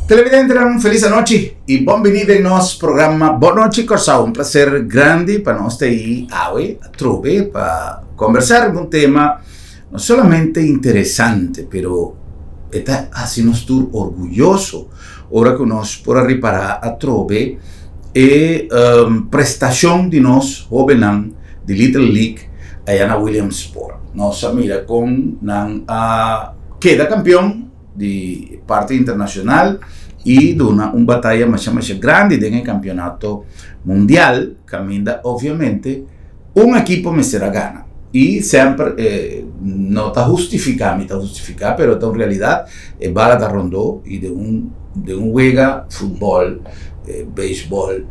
Televidentenan, felis anochi i bon bini den nos programa Bon Nochi Kòrsou. Un plaser grandi pa nos ta ei awe atrobe pa kombersá riba un tema no solamente interesante, pero e ta hasi nos tur orguyoso ora ku nos por a ripará atrobe e prestashon di nos hóbennan di Little League aya na Williamsport. Nos a mira kon nan a keda kampion di parti internashonal i duna un bataya masha masha grandi den e kampionato mundial kaminda obviamente un ekipo mester a gana i semper e no ta hustifiká, mi ta hustifiká pero ta un realidat e bala ta rondó i den un den un wega futbòl, beisbòl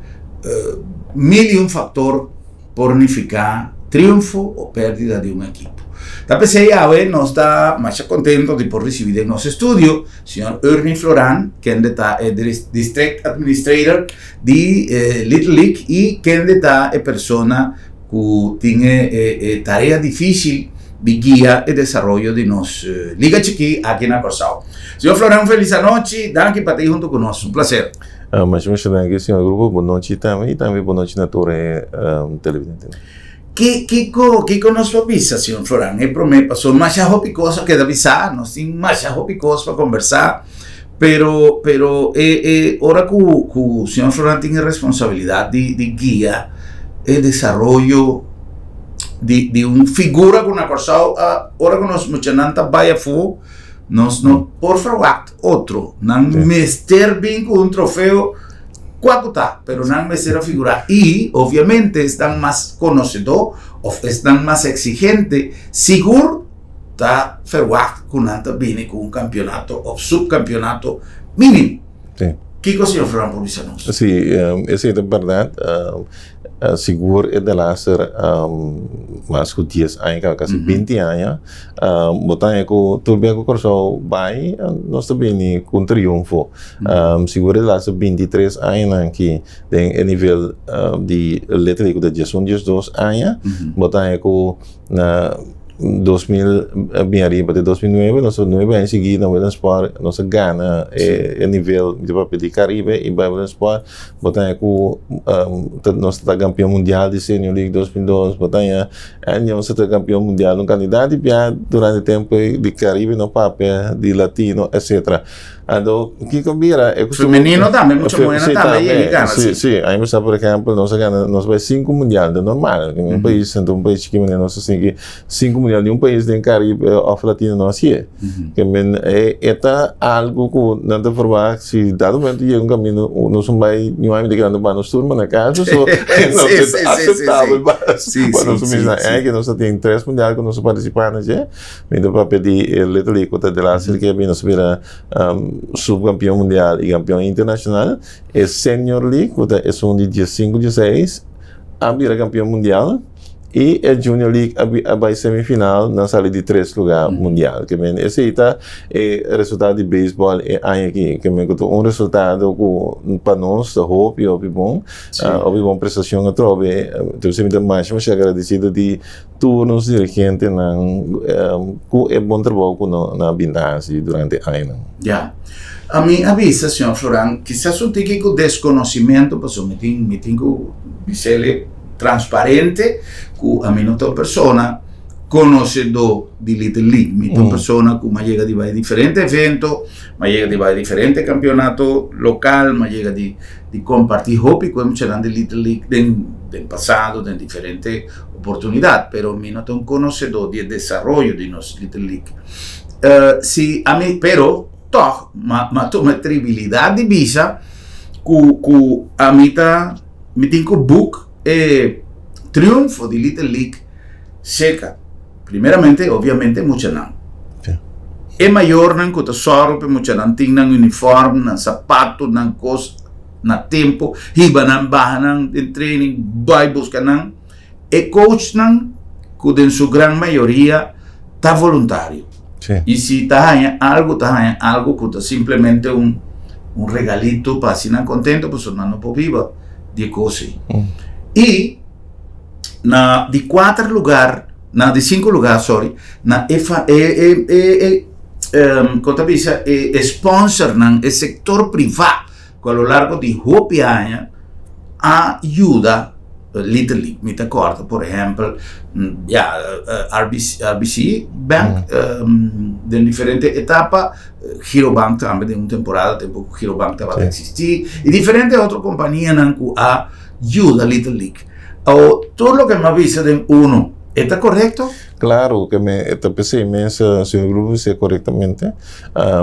mil i un faktor por nifiká triunfo o pèrdida di un ekipo. Ta p'esei awe nos ta masha kontento di por risibí den nos estudio señor Ernie Floran, kende ta e District Administrator di Little League i kende ta e persona ku tin e tarea difísil di guia e desaroyo di nos liga chikí aki na Kòrsou. Señor Floran, felis anochi, danki pa ta ei huntu ku nos, un plaser. Masha masha danki señor Grupo, bon nochi tambe i tambe bon nochi na tur e televidentenan. Ki kiko kiko nos por bisa señor Floran? E promé pasobra masha hopi kos a keda bisá, nos tin masha hopi kos pa kombersá, pero pero e e ora ku ku señor Floran tin e responsabilidat di di guia e desaroyo di di un figura ku na Kòrsou a ora ku nos muchanan ta bai afó nos no por ferwagt otro. Nan mester bin ku un trofeo kua ku ta, pero nan mester a figurá. I obviamente esnan mas konosedó òf esnan mas eksigente sigur ta ferwagt ku nan ta bini ku un kampionato òf supkampionato mínimo. Kiko señor Fran por bisa nos? Sí, esei ta bèrdat. Sigur e delaster mas ku dies aña kaba kasi binti aña bo ta haña ku tur bia ku Kòrsou bai nos ta bini ku un triunfo. Sigur e delaster 23 añanan aki den e nivel di Little League ku ta 11 12 aña bo ta haña ku na 2000 bin ariba te 2009 nos nuebe aña sigui na Williamsport nos a gana e nivel di papia di Caribe i bai Williamsport. Bo ta haña ku nos ta kampion mundial di Senior League 2002, bo ta haña nos ta kampion mundial un kantidat di bia durante tempu ei di Karibe no papia, di Latino etcetera. Anto kiko bira e kustumber. Femenino tambe, mucha muhernan tambe a yega gana si. Si, aña pasá por ehèmpel nos a gana, nos bai sinku mundial, ta normal, un pais, un pais chikí manera nos ta sinti sinku mundial, niun pais den Karibe òf Latino no hasié. Ke men e ta algu ku nan ta verwagt si dado momento yega un kaminda nos no bai niun ami ta keda no nos tur na kasa so no ta aseptabel pa nos misnan e ke nos ta tin tres mundial ku nos a partisipa na dje mi ta papia di e Little League ku ta delaster ke nos a bira subkampion mundial i kampion internashonal e Senior League ku ta esun di diesinku dieseis a bira kampion mundial. I e Junior League a a bai semifinal, nan sali di tres lugá mundial. Ke men esei ta e resultado di beisbòl e aña aki. Ke men ku ta un resultado ku pa nos ta hopi hopi bon, hopi bon prestashon atrobe. Entonces mi ta masha masha agradesido di tur nos dirigentenan ku e bon trabou ku nan a bin ta hasi durante añanan. Ya. Ami a bisa, señor Floran, kisas un tiki ku deskonosimentu, pasobra mi tin mi tin ku bis'el transparente ku ami no ta un persona konosedó di Little League. Mi ta un persona ku m'a yega di bai diferente evento, m'a yega di bai diferente kampeonato lokal, m'a yega di di kompartí hopi ku e muchanan di Little League den den pasado den diferente oportunidat, pero mi no ta un konosedó di e desaroyo di nos Little League. Si ami, pero tòg m'a m'a tuma e tribilidat di bisa ku ku ami ta. Mi tin ku buk e triunfo di Little League seka. Primeramente, obviamente, muchanan. E mayornan ku ta sòru pa e muchanan tin nan uniform, nan sapato, nan kos na tempu, hiba nan, baha nan den training, bai buska nan. E coachnan ku den su gran mayoria ta voluntario. I si ta haña algu, ta haña algu ku ta simplemente un un regalito pa hasi nan kontento pasobra nan no por biba di e kos ei. I na di kuater lugar, na di sinku lugar, sorry, na e fa e e e e. Kon ta bisa e sponsornan, e sektor privá ku a lo largo di hopi aña a yuda Little League. Mi ta kòrda por ehèmpel ya RBC, RBC Bank den diferente etapa, Girobank tambe den un temporada tempu ku Girobank tabata eksistí i diferente otro kompanianan ku a yuda Little League. Awor tur loke mi a bisa den uno e ta korekto? Claro ke me ta pesey mes señor Grupo bisa korektamente.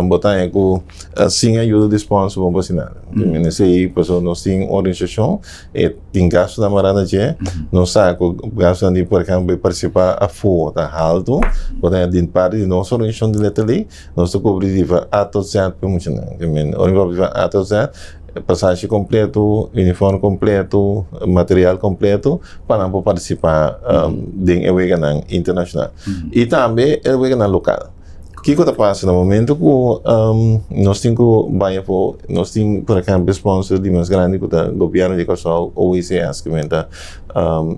Bo ta haña ku sin ayuda di sponsor bo no por hasi nada. Esei pasobra nos tin un organisashon e tin gastunan mará na dje. Nos sa ku gastunan di por ehempel partisipá afó ta haltu. Bo ta haña den parti di nos organisashon di Little League nos ta kubri di van A tot Z pa e muchanan. Ora mi papia di van A tot Z pasashi kompleto, uniform kompleto, material kompleto. Pa nan por partisipá den e weganan internashonal i tambe e weganan lokal. Kiko ta pasa na momento ku nos tin ku bai afó, nos tin por ehèmpel sponsor di mas grandi ku ta gobièrnu di Kòrsou, OECS, ku men ta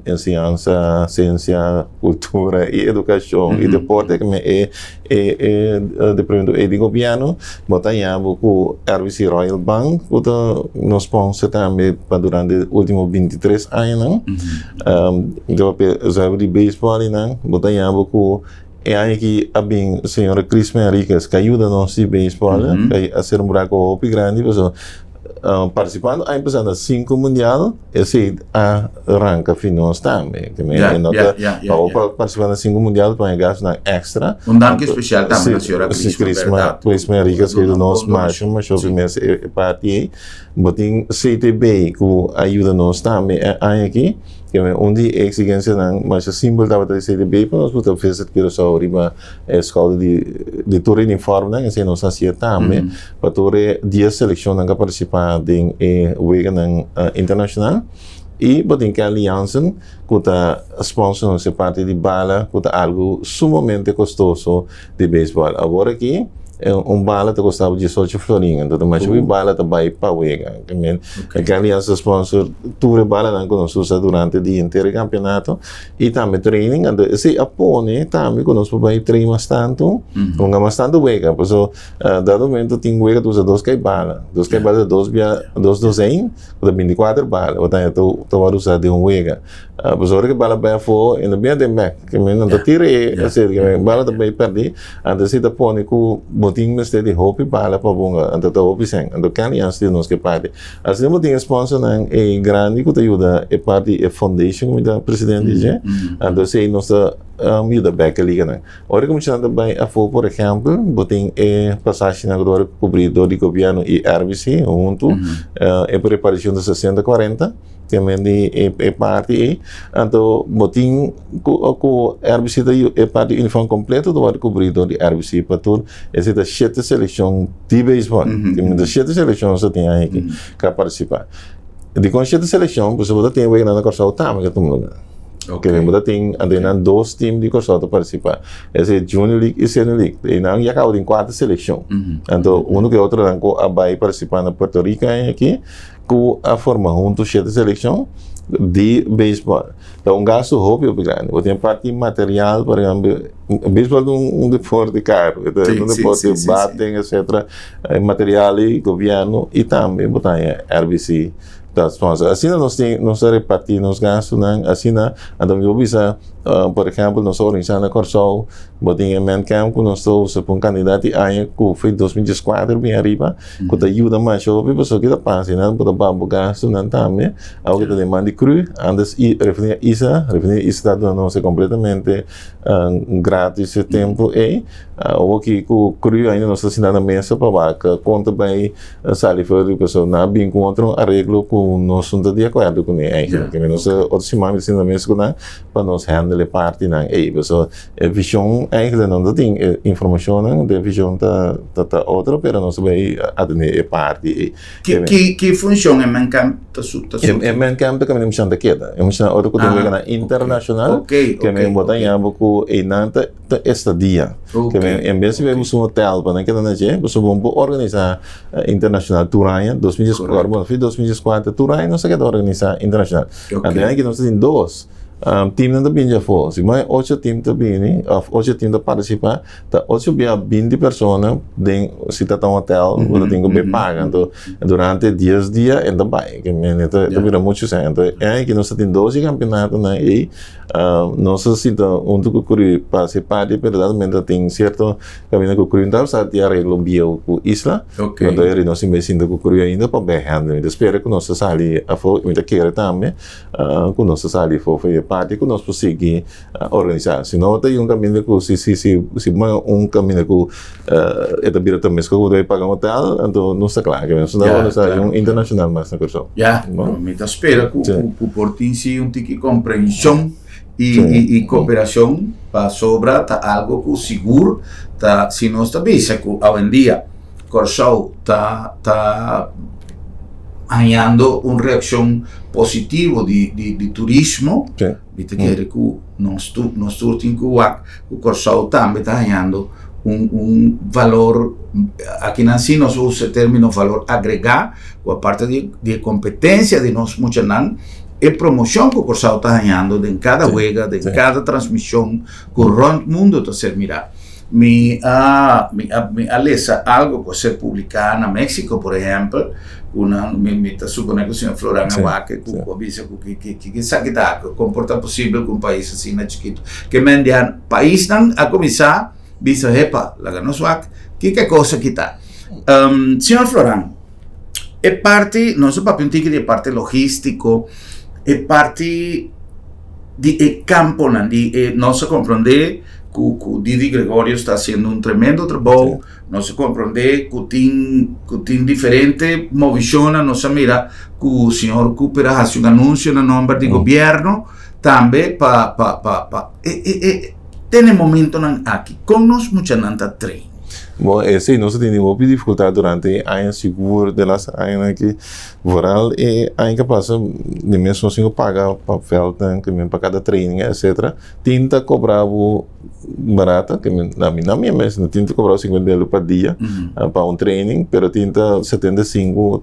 enseñansa, siensia, kultura i edukashon i deporte ku men e e departamento ei di gobièrnu. Bo ta haña bo ku RBC Royal Bank ku ta nos sponsor tambe pa durante ultimo 23 añanan. Mi ta papia zuiver di beisbòl einan. Bo ta haña bo ku e aña aki a bin señora Crisma Henriquez ku a yuda nos di beisbòl, ku a hacer un buraku hopi grandi pasobra partisipando aña pasá na sinku mundial esei a ranka fi nos tambe. Pa bo partisipá na sinku mundial ta paña gastunan èkstra. Un danki spesial tambe na señora Crisma, bèrdat. Crisma Henriquez ku a yuda nos masha masha hopi mes e parti ei. Bo tin CTB ku a yuda nos tambe e aña aki. Un di e eksigensianan masha simpel tabata di CTB pa nos por ta visit Curaçao riba e skouder di tur uniformnan, esei nos hasié tambe pa tur e dies selekshonnan ku a partisipá den e weganan internashonal. I bo tin Kelly Jansen ku ta sponsor nos e parti di bala ku ta algu sumamente kostoso di beisbòl. Awor aki un bala ta kosta bo diesocho florin, anto ta masha hopi bala ta bai pa wega. Kelly Jansen ta sponsor tur e balanan ku nos usa durante di henter e kampionato i tambe training. Anto esei a pone tambe ku nos por bai train mas tantu, hunga mas tantu wega. Pasobra dado momento tin wega ta usa dos kai bala, dos kai bala ta dos bia dos dozein, ku ta 24 bala, bo ta haña ta wòrdu usá den un wega. Pasobra ora ku e bala bai afó e no bini aden bèk, ke men nan ta tira e asina, ke men bala ta bai pèrdí, anto esei ta pone ku bo tin mester di hopi bala pa bunga, anto ta hopi sèn. Anto Kenley Jansen di nos ke parti. Asina bo tin e sponsornan e grandi ku ta yuda e parti e foundation ku mi ta presidente di dje, anto esei nos ta yuda bèk e liganan. Ora ku muchanan ta bai afó por ehèmpel, bo tin e pasashinan ku ta wòrdu kubrí dor di gobièrnu i RBC huntu, e repartishon ta sesenta kuarenta. Temen di e parti ei. Anto bo tin ku ku RBC ta e parti uniform kompleto ta wòrdu kubrí dor di RBC pa tur esei ta shete selekshon di beisbòl. Temen ta shete selekshon sa tin aña aki ku a partisipá. Dikon shete selekshon? Pasobra bo ta tin e weganan na Kòrsou tambe ku ta tuma lugá. Oke. Bo ta tin anto einan dos tim di Kòrsou ta partisipá. Esei Junior League i Senior League. Einan ya kaba tin kuater selekshon. Anto unu ku e otronan ku a bai partisipá na Puerto Rico aña aki. Ku a forma huntu shete selekshon di beisbòl. Ta un gastu hopi hopi grandi. Bo tin parti material, por ehèmpel, beisbòl ta un deporte karu. E ta un deporte baten etcetera. Material di gobièrnu i tambe bo ta haña RBC ta sponsor. Asina nos tin nos ta repartí nos gastunan asina. Anto mi por bisa por ehèmpel nos ta organisá na Kòrsou bo tin e man camp ku nos ta usa pa un kandidat di aña ku foi 2014 bin ariba. Ku ta yuda masha hopi pasobra ki ta pasa nan por ta baha bo gastunan tambe awo ki ta den man di cru antes i refineria isa refineria isa ta duna nos kompletamente gratis e tempu ei awo ki ku cru ainda nos ta sinta na mesa pa wak kon ta bai sali for di pasobra nan a bin ku otro areglo ku nos no ta di akuerdo kuné eigenlijk nos otro siman mi ta sinta na mesa ku nan pa nos handle e partinan ei pasobra E vision eigenlijk no ta tin e informacionnan, de vision ta ta ta otro, pero nos ta bay atende e parti ei. Ki ki ki funcion e men camp ta su ta su? E men camp ta caminda muchanan ta keda. E muchanan ora cu ta weganan internacional, ke men bo ta yama cu einan ta ta estadia. Ke men en bes di bay busca un hotel pa nan keda na dje, pasobra bo por organisa internacional tur aña, 2014, bueno, fin 2014 tur aña nos ta keda organisa internacional. Anto e aña aki nos ta tin dos. Teamnan ta bini afó. Si mai ocho team ta bini òf ocho team ta partisipá, ta ocho bia binti persona den si ta ta un hotel bo ta tin ku bai paga. Anto durante dies dia e ta bai. Ke men e ta bira muchu sèn. Anto e aña aki nos ta tin doce kampionatonan ei. Nos a sinta huntu ku Cru pa hasi parti pero dado momento tin sierto kaminda ku Cru no tabata sa di areglo bieu ku Isla. Anto eri nos tin bai sinta ku Cru ainda pa bai handle. Mi ta spera ku nos ta sali afó i mi ta kere tambe ku nos ta sali afó for e parti ku nos por sigui organisá. Si no ta un kaminda ku si si si si bo un kaminda ku e ta bira ta meskos ku bo ta bai paga un hotel anto nos ta kla. Nos ta organisá un internashonal mas na Kòrsou. Ya, mi ta spera ku ku por tin si un tiki komprenshon i i koperashon pasobra ta algo ku sigur ta si nos ta bisa ku awendia Kòrsou ta ta hañando un reakshon positivo di di di turismo mi ta kere ku nos tur nos tur tin ku wak ku Kòrsou tambe ta hañando un un valor akinan si nos usa e término valor agregá ku aparte di di e kompetensia di nos muchanan e promoshon ku Kòrsou ta hañando den kada wega den kada transmishon ku rònt mundu ta ser mirá. Mi a mi a mi a lesa algo ku a ser publiká na Mexico por ehèmpel ku nan mi mi ta suponé ku señor Floran a wak ku ku a bisa ku ki ki ki esaki ta kon por ta posibel ku un pais asina chikitu ke men di a paisnan a kuminsá bisa hepa laga nos wak kiko e kos aki ta. Señor Floran e parti nos a papia un tiki di e parti logístiko e parti di e camponan di e nos a comprende cu cu Didi Gregorio sta haciendo un tremendo trabou nos a comprende cu tin cu tin diferente movicionnan nos a mira cu señor Cooper a haci un anuncio na nomber di gobierno tambe pa pa pa pa e e e tene momentonan aki con nos muchanan ta train. Bon, esei nos a tene hopi dificultad durante e aña sigur de las añanan aki. Vooral e aña que pasa, di mes nos tin cu paga pa veldnan, que men pa cada training, etcetera. Tin ta cobra bo barata, que men, na mi, na mi mes, tin ta cobra bo 50 euro pa dia pa un training, pero tin ta 75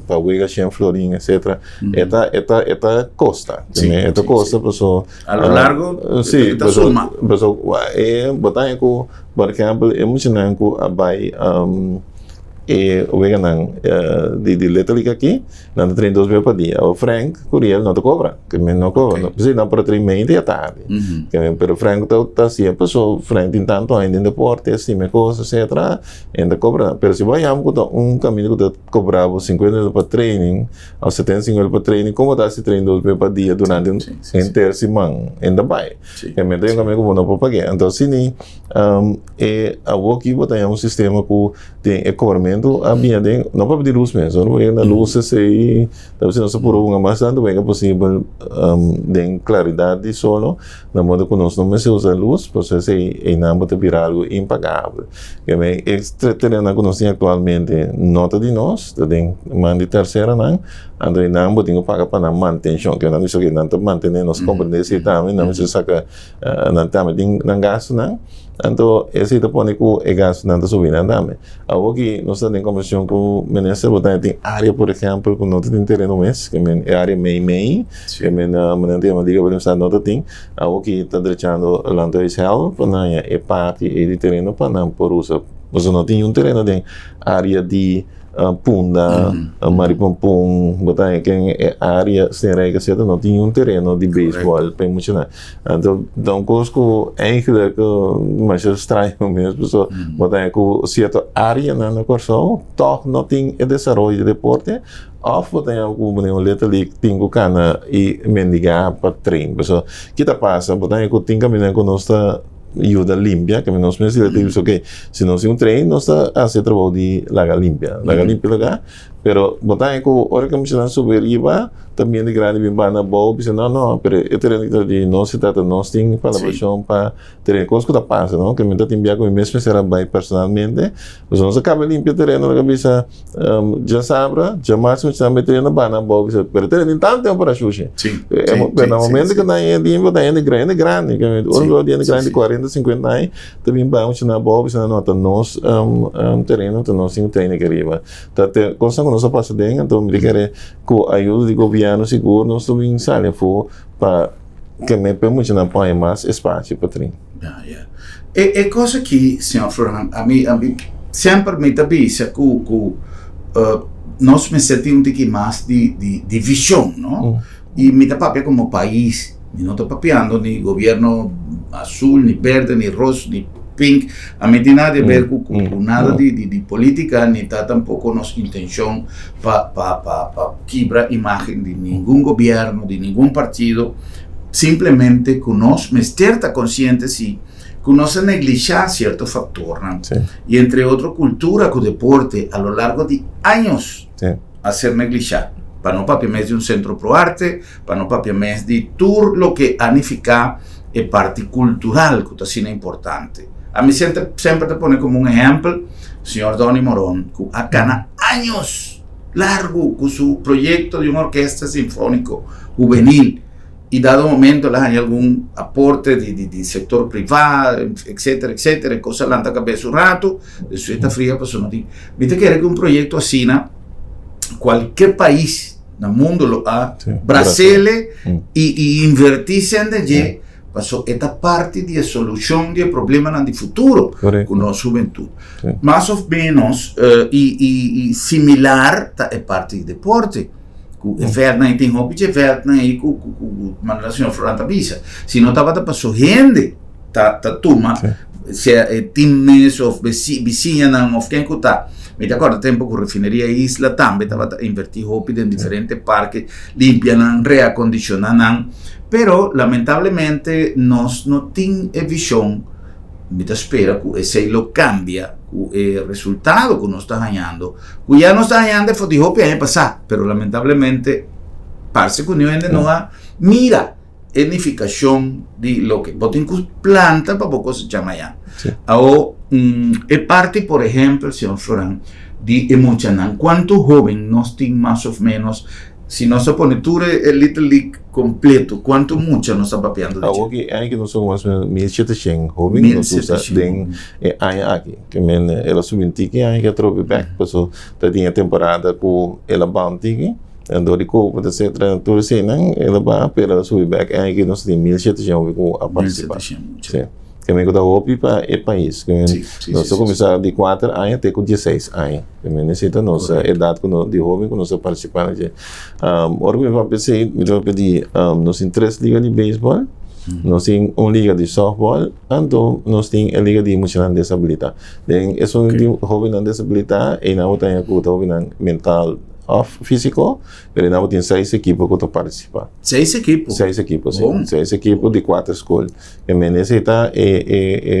pa wega 100 florin, etcetera. E ta, e ta, e ta costa. E ta costa, paso. A lo largo, sí, ta suma. Paso, e bo ta cu, por ehempel, e muchanan cu a bay e weganan di di Little League aki, nan ta train dos bes pa dia. Awor Frank Curiel no ta cobra, ke men no cobra. Ok. P'esei nan por a train media tardi. Ke men, pero Frank ta ta hacié paso Frank tin tanto aña den deporte, estima e cos, etcetera, e no ta cobra. Pero si bo a yama cu ta un caminda cu ta cobra bo cincuenta euro pa training of 75 euro pa training, como ta haci train dos bes pa dia durante un henter siman? E no ta bay. Ke men ta un caminda cu bo no por pagu'e. Anto asina E awoki bo ta haña un sistema ku den e kobramentu a bini aden, no papia di lus mes, ora bo yega na lus esei ta bisa nos ta puru hunga mas tantu wega posibel den klaridat di solo, na modo ku nos no mester usa lus, pasobra esei einan bo ta bira algu impagabel. Keme e terenonan ku nos tin aktualmente no ta di nos, ta den man di terseronan, anto einan bo tin ku paga pa nan mantenshon, ke nan bisa ke nan ta mantene, nos komprende esei tambe, nan mester saka Nan tambe tin nan gastunan, anto esei ta pone ku e gastunan ta subi nan tambe. Awor ki nos ta den kombersashon ku minister, bo ta tin área por ehèmpel ku no ta tin tereno mes, ke men e área mei mei, ke men nan ta yama Liga Willemstad no ta tin, awor ki ta drechando Landhuis Helder pa nan haña e parti ei di tereno pa nan por usa, pasobra no tin niun tereno den área di Punda, Maripompon, bo ta haña ken e área Steenrijk etcetera no tin niun tereno di beisbòl pa e muchanan. Anto ta un kos ku eigenlijk masha straño mes pasobra bo ta haña ku sierto áreanan na Kòrsou tòg no tin e desaroyo di deporte òf bo ta haña ku un Little League tin ku kana i mendigá pa train. Pasobra ki ta pasa? Bo ta haña ku tin kaminda ku nos ta yuda limpia, ke nos mes ta bisa ok, si nos tin un train nos ta hasi e trabou di laga limpia, laga limpia lugar, pero bo ta haña ku ora ku e muchanan subi riba ta bien di grandi bin banda abou bisa no no pero e tereno aki ta di nos se trata nos tin palabrashon pa tereno, kos ku ta pasa no, ke mi ta tin bia ku mi mes mester a bai personalmente, pasobra nos a kaba limpia tereno laga bisa Djasabra, djamars mi chama e tereno banda abou bisa, pero e tereno tin tantu tempu para shushi. Pero na momento ku nan a limpa ta hende grandi grandi, ora ku hende grandi kuarenta sinkuenta aña ta bin baha mucha nan abou bisa no ta nos tereno ta nos tin ku train aki ariba. Ta te kosnan ku nos a pasa den anto mi ta kere ku ayuda di gobièrnu sigur nos ta bin sali afó pa. Ke men pe muchanan por haña mas espasio pa train. Ya, ya. E, e kos aki, señor Florán, ami, ami semper mi ta bisa ku, ku uh, nos mester tin un tiki mas di, di, di vision, no? I mi ta papia komo pais, mi no ta papiando ni gobierno azul, ni berde, ni ros, ni pink. Ami tin nada di ver ku, ku, ku nada di, di, di politica, ni ta tampoko nos intencion pa, pa, pa, pa kibra imagen di ningun gobierno, di ningun partido. Simplemente ku nos mester ta konsiente si ku nos a neglishá sierto faktornan. I entre otro kultura ku deporte a lo largo di años a ser neglishá. Pa no papia mes di un sentro pro arte, pa no papia mes di tur loke a nifiká e parti kultural ku ta asina importante. Ami semper semper ta pone komo un ehèmpel señor Donny Moron ku a gana años largu ku su proyekto di un orkesta sinfóniko hubenil i dado momento el a haña algun aporte di di di sektor privá etcetera etcetera e kos a lanta kabes un ratu despues ta fria pasobra no tin. Mi ta kere ku un proyekto asina kualke pais na mundo lo a brasele i i invertí sende dje paso e ta parti di e solushon di e problemanan di futuro ku nos hubentut. Mas of menos i i i similar ta e parti di deporte ku e vèldnan ei tin hopi dje vèldnan ei ku ku ku manera señor Florán ta bisa si no tabata paso hende ta ta tuma sea e team mes of bisiñanan of ken ku ta. Mi ta kòrda tempu ku Refineria Isla tambe tabata invertí hopi den diferente parke, limpia nan, reakondishoná nan, pero lamentablemente nos no tin e vishon. Mi ta spera ku esei lo kambia ku e resultado ku nos ta hañando, ku ya nos ta hañando for di hopi aña pasá, pero lamentablemente parse ku niun hende no a mira e nifikashon di loke bo tin ku planta pa bo kosechá mañan. Awo, e parti por ehèmpel, señor Floran, di e muchanan, kuantu hóben nos tin mas òf ménos, si nos a pone tur e Little League kompleto, kuantu mucha nos ta papiando di dje? Awo ki aña ki nos ta mas o ménos 1700 hóben nos usa den e aña aki. Ke men el a subi un tiki aña ki atrobe bèk, paso ta tin e temporada ku el a baha un tiki. Dor di covid etcetera tur eseinan el a baha pero el a subi bek en aki nos tin 1700 hopi ku a partisipa. Si. Ke men ku ta hopi pa e pais. Ke men nos a kuminsá di kuater aña te ku dieseis aña. Ke men esei ta nos edat ku nos di hoben ku nos a partisipá na dje. Ora ku mi papia esei mi ta papia di nos tin tres liga di beisbòl, nos tin un liga di sòftbòl, anto nos tin e liga di muchanan desabilitá. Den esun di hobennan desabilitá einan bo ta haña ku ta hobennan mental. Of físiko, pero nan bo tin seis ekipo ku ta partisipá. Seis ekipo? Seis ekipo, si. Bon. Seis ekipo di kuater skol. E men esei ta e e e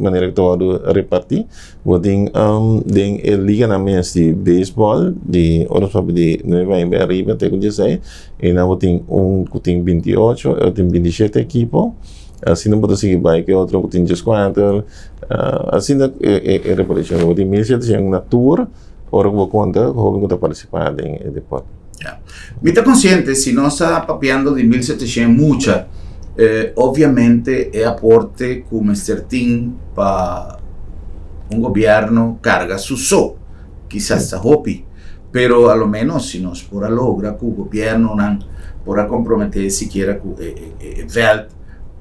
manera ku ta wòrdu repartí. Bo tin den e liganan mes di beisbòl di ora nos papia di nuebe aña bai ariba te ku dieseis, einan bo tin un ku tin 28, e otro tin 27 ekipo. Asina bo ta sigui bai ku e otro ku tin 14. Asina e e e repartishon. Bo tin 1700 na tur. Ora ku bo konta hopi ku ta partisipá den e deporte. Ya. Mi ta konsiente si nos ta papiando di 1700 mucha, eh, obviamente e aporte ku mester tin pa un gobierno karga su so, kisas ta hopi, pero a lo menos si nos por a logra ku gobiernonan por a komprometé sikiera ku e e e vèlt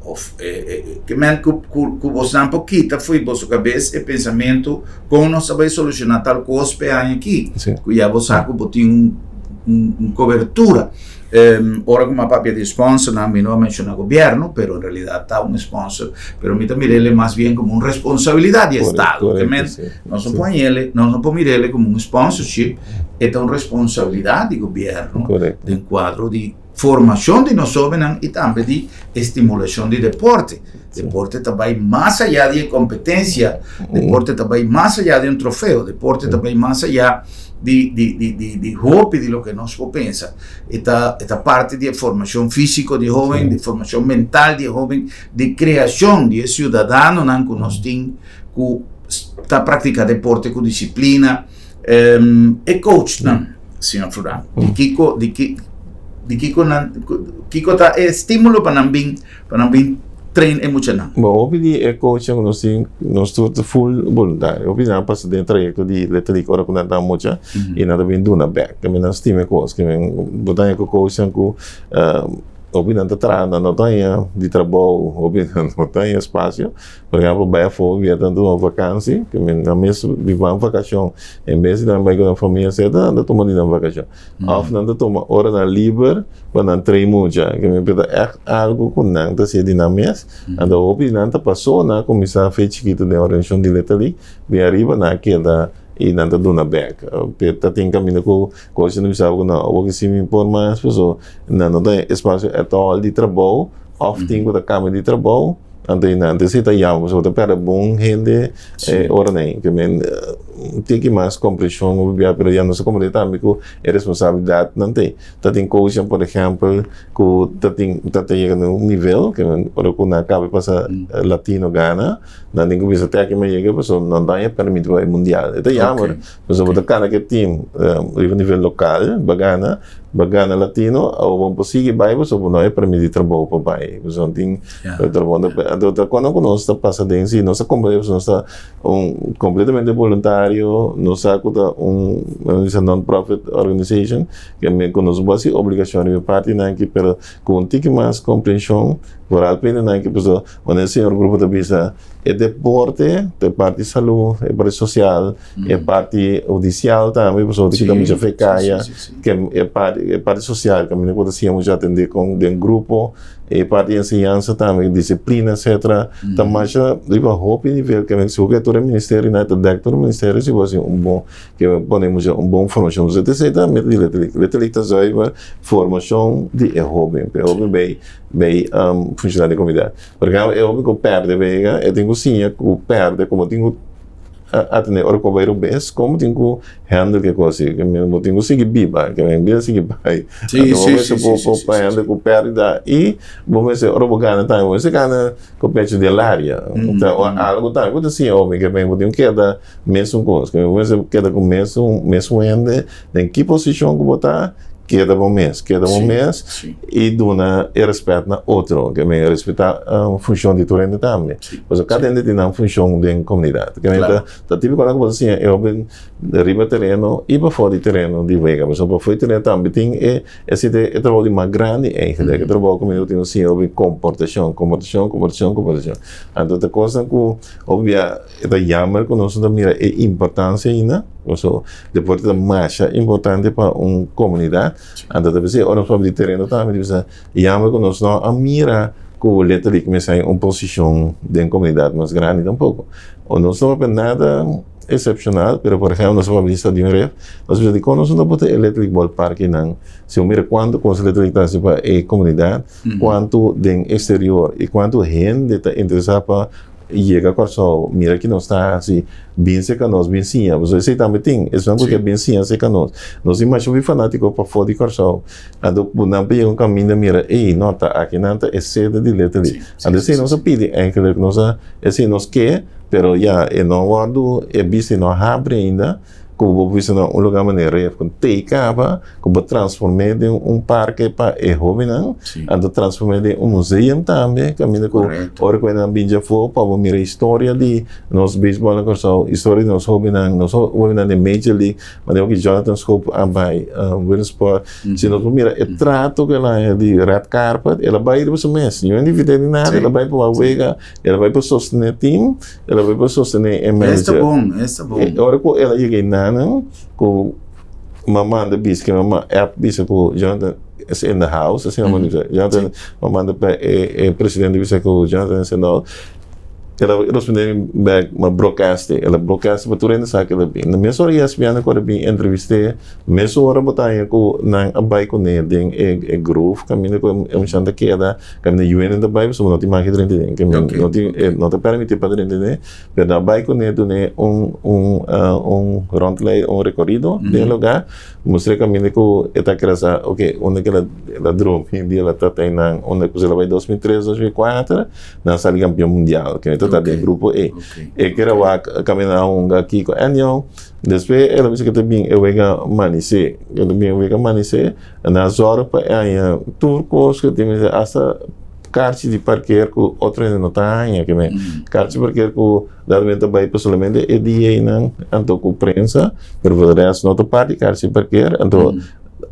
Of ke men ku ku bosnan por kita fo'i boso kabes e pensamentu kon nos ta bai solushoná tal kos p'e aña aki, ku ya bo sa ku bo tin un un kobertura. Ora ku mi a papia di sponsornan mi no a menshoná gobièrnu, pero en realidat ta un sponsor, pero mi ta mir'el mas bien komo un responsabilidat di estado. Ke men nos no por hañ'el, nos no por mir'el komo un sponsorship, e ta un responsabilidat di gobièrnu den kuadro di Formacion di nos hobennan y tambe di estimulacion di deporte. Deporte ta bay mas allá di e competencia, deporte ta bay mas allá di un trofeo, deporte ta bay mas allá di di di di di hopi di loke nos por pensa. E ta e ta parti di e formacion fisico di hoben, di formacion mental di e hoben, di creacion di e ciudadanonan cu nos tin cu ta practica deporte cu disciplina. E coachnan, señor Florán, di kiko, di ki, di kiko nan, kiko ta e estímulo pa nan bin, pa nan bin train e muchanan? Bon, hopi di e coachnan ku nos tin, nos tur ta full boluntario. Hopi di nan a pasa den e trayekto di Little League ora ku nan ta mucha i nan ta bin duna bèk. Tambe nan stima e kos. Bo ta haña ku coachnan ku. Hopi nan ta traha, nan no ta haña di trabou, hopi nan no ta haña espasio. Por ehempel, bai afó bia nan tuma vakansi, ke men nan mes biba un vakashon, en bes di nan bai ku nan famia etcetera, nan ta tuma di nan vakashon. Òf nan ta tuma oranan liber pa nan train mucha, ke men ta ègt algu ku nan ta hasié di nan mes. Anto hopi di nan ta pasó, nan a kuminsá fe chikitu den organisashon di Little League, bin ariba nan a keda i nan ta duna bèk. Ta tin kaminda ku Coach no bisa bo ku no, awor ki si mi por mas paso nan no ta espasio at all di trabou of tin ku ta kambia di trabou anto i nan ta si ta yama pasobra bo ta perde bon hende e ora nei ke men tin ki mas komprenshon hopi bia pero ya nos a komprende tambe ku e responsabilidat nan tin ta tin coachnan por ehempel ku ta tin ta ta yega na un nivel ke men ora ku nan kaba pasa latino gana nan tin ku bisa te aki mi a yega pasobra nan ta haña permit pa bai mundial e ta yamber. Pasobra bo ta kana ku e tim riba nivel lokal, bo gana, bo gana latino, awor bo por sigui bai pasobra bo no e permit di trabou pa bai. Pasobra no tin trabou. Anto ta kuando ku nos ta pasa den si nos ta komprende pasobra nos ta un kompletamente boluntario, nos sa ku ta un bisa non profit organization ku nos bo hasi obligashon riba e partinan aki pero ku un tiki mas komprenshon vooral pa hendenan aki pasobra wanneer señor Grupo ta bisa e deporte ta e parti salú, e parti sosial. E parti hudisial tambe, pasobra ta kita mucha fe kaya, ke e parti e parti sosial kaminda ku bo ta siña mucha atendé kon den grupo, e parti enseñansa tambe, disiplina etcetera, ta masha riba hopi nivel ke men si bo ke tur e ministerio nan ta dèk tur e ministerio si bo hasi un bon ke pone mucha un bon formashon. Pasobra esei ta meta di Letterlijk. Letterlijk ta zuiver formashon di e hoben, pa e hoben bay bay funshoná den komunidat. Por ehempel e hoben ku pèrdè wega e tin ku siña ku pèrdè komo tin ku Atende ora ku bo bai robes, komo tin ku handle ke kos ei? Bo tin ku sigui biba, ke men bida sigui bai. Anto bo mester por por pa handle ku pèrdida i bo mester ora bo gana tambe bo mester gana ku pecho di alaria. Algu tambe ku ta siña hopi ke men bo tin ku keda mesun kos, ke bo mester keda ku mesun mesun hende den ki posishon ku bo ta, keda bo mes, keda bo mes i duna e rèspèt na otro, ke men respetá funshon di tur hende tambe. Pasobra kada hende tin nan funshon den komunidat. Ke men ta ta típiko nan ku bo ta siña e hopi riba tereno i pafó di tereno di wega. Pasobra pafó di tereno tambe tin e esei ta e trabou di mas grandi eigentlik. E trabou ku mi tin ku siña hopi komportashon, komportashon, komportashon, komportashon. Anto ta kosnan ku hopi bia e ta yammer ku nos no ta mira e importansia ainda. Pasobra deporte ta masha importante pa un komunidat. Anto ta bisa ora nos papia di tereno tambe ta bisa Jammer ku nos no a mira ku letterlijk mester haña un posishon den komunidat mas grandi tampoko. O nos no papia nada eksepshonal, pero por ehempel nos a papia di Stadion Ref, nos bisa dikon nos no ta pone e letterlijk ballpark einan? Si bo mira kuantu kos letterlijk ta hasi pa e komunidat, kuantu den eksterior i kuantu hende ta interesá pa Yega Kòrsou, mira ki nos ta hasi, bin serka nos, bin siña. Pasobra esei tambe tin, esnan ku ke bin siña serka nos. Nos tin masha hopi fanátiko pafó di Kòrsou. Anto ku nan por yega un kaminda mira, ey, no, ta aki nan ta e sede di Little League. Anto esei nos a pidi eigenlijk, nos a, esei nos ke, pero ya, e no a wòrdu, e bisti no a habri ainda. Ku bo bisa na un lugar manera ref ku tei kaba ku bo transform'é den un parke pa e hóbennan, anto transform'é den un museum tambe kaminda ku ora ku nan bin djafó pa bo mira historia di nos beisbòl na Kòrsou, historia di nos hóbennan, nos hóbennan den Major League, manera ku Jonathan Schoop a bai Williamsport. Si nos por mira e trato ku el a haña di red carpet, el a bai riba su mes, niun hende invit'é ni nada, el a bai pa wak wega, el a bai pa sostené team. El a bai pa sostené e manager. Esta bon, esta bon. E ora ku el a yega einanan, ku m'a manda bisa, ke m'a app bisa ku Jonathan is in the house, asina m'a bisa. Jonathan, m'a manda pa e presidente bisa ku Jonathan is in the house. El a respondé mi bèk, m'a broadcast e. El a broadcast pa tur hende sa ku el a bin. Na mes ora ESPN a kore bin entrevist'é, mes ora bo ta haña ku nan a bai kuné den e groove kaminda ku e muchanan ta keda. Kaminda yuenan ta bai pasobra no tin maki drenta den. Ke men no tin e no ta permití pa drenta den, pero nan bai kuné dun'é un un un rondlei un rekorido den e lugá, mustr'é kaminda ku e ta kere sa oke unda ku el a drumi dia el a ta einan unda ku el a bai 2003 2004 nan sali kampion mundial ke ta den grupo ei. E kere wak kaminda nan a hunga kiko anyhow despues el a bisa ke ta bin e wega manisé ke ta bin e wega manisé. Nan zòrg pa e haña tur kos ku tin mester, asta karchi di parker ku otro hende no ta haña. Ke men karchi parker ku dado ta bai pa solamente e dia einan anto ku prensa, pero por e rèst no ta parti karchi parker. Anto.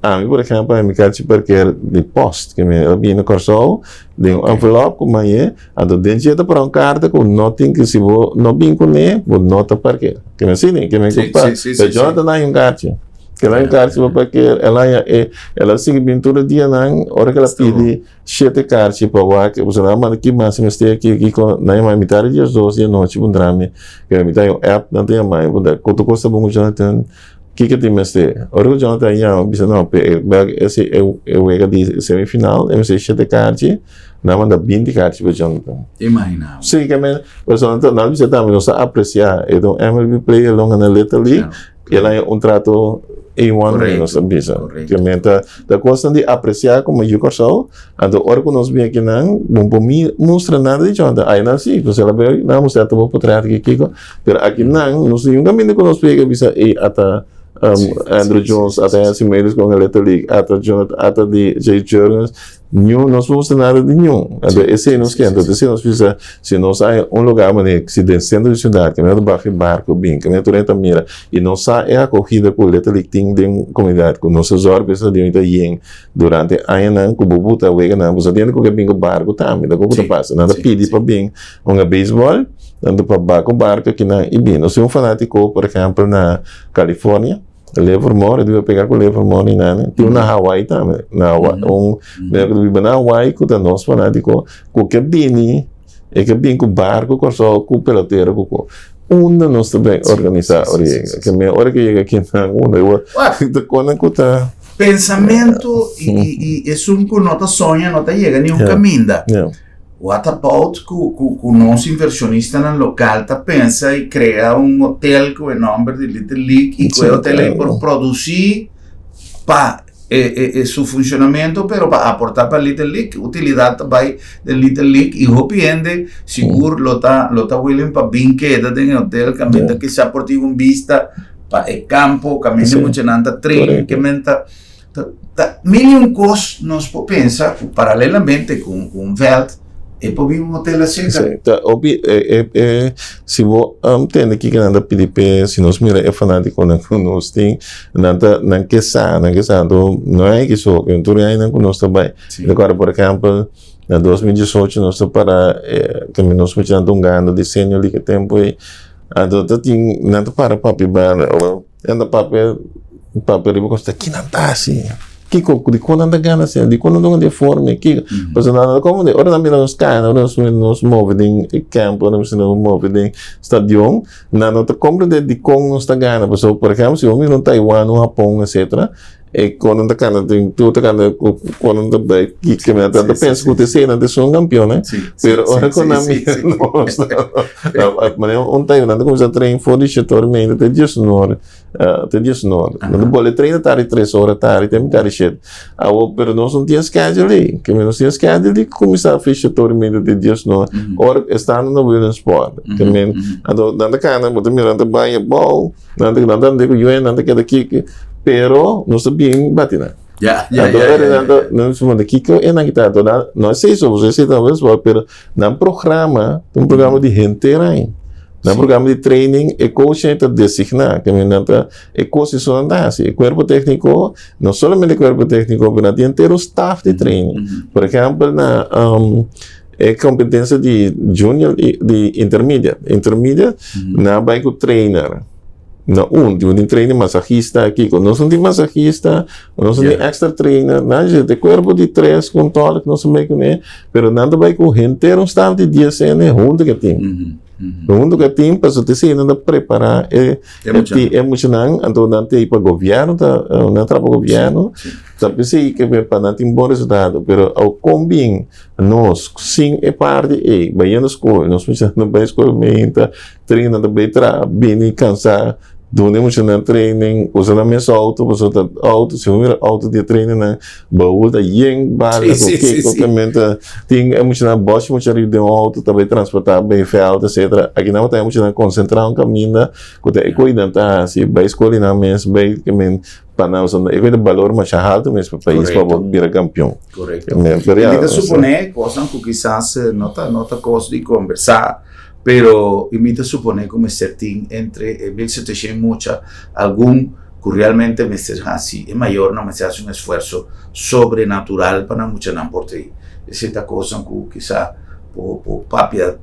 Ami, por ehempel, a mi karchi parkeer di post, ke mi a bini na Kòrsou den un envelop ku mañe, anto den dje ta para un karta ku no tin ku si bo no bin kuné, bo no ta parkeer. Ke mi asina, ke mi ku pa, pero Jonathan a haña un karchi. El a haña un karchi pa parkeer, el a haña e, el a sigui bin tur e dianan, ora ku el a pidi shete karchi pa wak, pasobra nan a manda ki mas si mester aki, kiko, nan a yama mi tardi diesdos di anochi puntra mi, ke mi ta haña un app, nan ta yama mi puntra, kuantu kosta bo ku Jonathan? Kiko tin mester? Ora ku Jonathan yama bisa no pe e bek ese e wega di semifinal e mester shete karchi, nan manda binti karchi pa Jonathan. Imagina bo. Si ke men pasobra nan nan bisa tambe nos ta apresia e ta un MLB player lo gana Little League i el haña un trato A1 nos ta bisa. Ke men ta ta kosnan di apresia komo yu Kòrsou anto ora ku nos bin akinan bo por mustra nada di Jonathan ainan si pasobra el a bai nan a mustra ta bo potret aki kiko. Pero aki nan, nos tin un caminda cu nos pega bisa, ey, ata Andruw Jones, ata Hensley Meulens con e Little League, ata Jonathan, ata di Jay Jurgens, niun, nos no mustra nada di niun. Anto esey nos ke, anto esey nos bisa, si nos hay un lugar manera, si den centro di ciudad, caminda ta baha e barco bin, caminda tur hende ta mira, y nos sa e acogida cu Little League tin den comunidad, cu nos a zorg pa e stadion ta yen durante añanan cu bo buta weganan, bo sa tende cu ke bin cu barco tambe, ta con cu ta pasa? Nan ta pidi pa bin hunga beisbòl, tantu pa bako barka kinan i bin. Nos tin un fanátiko, por ehèmpel, na California, Livermore, e biba pegá ku Livermore i nani. Tin un na Hawaii tambe, na Hawaii, un mester ku ta biba na Hawaii ku ta nos fanátiko, ku ke bini, e ke bin ku barko Kòrsou, ku pelotero ku ku. Unda nos ta bin organisá ora yega? Ke men ora ke yega kinan unda e wòrdu ta konan ku ta. Pensamentu i esun ku no ta soña no ta yega ni un kaminda. What about ku ku ku nos inversionistanan lokal ta pensa i krea un hotel ku e nòmber di Little League i ku e hotel ei por produsí pa e e e su funshonamentu pero pa aportá pa Little League, utilidat ta bai den Little League i hopi hende sigur lo ta lo ta willing pa bin keda den e hotel kaminda kisá por tin un bista pa e kampo kaminda e muchanan ta train kimen ta. Ta, ta mil y un cos nos por pensa cu paralelamente cu, cu un veld e por bin un hotel acerca. Sí, ta hopi, e, e, e, si bo um, tende kiko nan ta pidi p'e, si nos mira e fanaticonan cu nos tin, nan ta, nan ke sa, nan ke sa, anto no hay ki so, tur e añanan cu nos ta bai. Sí. Recorda, por ehempel, na 2018 nos ta para, eh, ke nos muchanan ta hungando di senior league e tempo ei, anto ta tin, nan ta para papia banda, Nan ta papia, papia riba kos ta kinan ta hasi? Kiko, dikon nan ta gana asina? Dikon nan ta hunga di e forma ei? Kiko? Pasobra nan ta komo ora nan mira nos kana, ora nos mira nos move den e kampo, ora nos mira nos move den stadion, nan no ta komprende dikon nos ta gana. Pasobra, por ehempel, si bo mira un Taiwan, un Hapon, etcetera, e kon nan ta kana den tur ta kana ku kon nan ta bai kiko nan ta pensa ku ta esei nan ta esun kampion eh pero ora ku nan mira nos manera un taiwan nan ta kuminsá train for di shete ora meinta te diesnor te diesnor nan ta bole train tardi tres ora tardi te mitad di shete awo pero nos no tin schedule ei ke nos tin schedule di kuminsá for di shete ora meinta te diesnor ora estando na Williamsport ke men anto nan ta kana bo ta mira nan ta bai abou. Nan ta nan ta ande ku yuen, nan ta keda kiki, pero nos ta bien bati nan. Ya, ya, Anto ya, ora ya, nan ta ya. nan ta manda kiko e nan kita, anto nan no esei so, pasobra esei ta baseball, pero nan programa ta un programa di henter aña. Nan Sí. programa di training, e coachnan ta designá, ke men nan ta e kos esei nan ta hasi. E kuerpo tékniko, no solamente e kuerpo tékniko, pero nan tin henter un staff di training. Por ehèmpel na E competencia di junior y di intermediate. Intermediate nan a bay cu trainer. Na un, tin un trainer masajista kiko. Nos no tin masajista, nos no tin extra trainer, nan dje te cuerpo di tres cu un tolk nos a bay cune, pero nan ta bay cu henter un staf di dies hende hunto cu e team. Hunto cu e team pasobra te esey nan ta prepara e e muchanan, anto nan ta ey pa gobierno ta nan traha pa gobierno, ta p'esey ke pa nan tin bon resultado, pero awo con bin Nos sin e parti ei, bayendo skol, nos muchanan ta bai skol meinta, training nan ta bai traha, bini kansa, duna e muchanan training, usa nan mes auto, pasobra ta auto, si bo mira auto di e training nan, baul ta yen bala ku kiko ku menta, tin e muchanan bòshi mucha riba den un auto ta bai transportá bai vèlt etcetera. Aki nan bo ta haña muchanan konsentrá un kaminda ku ta e koinan ta hasi, bai skol di nan mes, bai Pa nan so e ta balor masha haltu mes pa pais pa bo bira kampion. Korekto. Mi ta suponé kosnan ku kisas no ta no ta kos di kombersá, pero mi ta suponé ku mester tin entre e 1700 mucha algun. ku realmente mester hasi, e mayornan mester hasi un esfuerso sobrenatural pa nan muchanan por ta ei. Esei ta kosnan ku kisa por por papia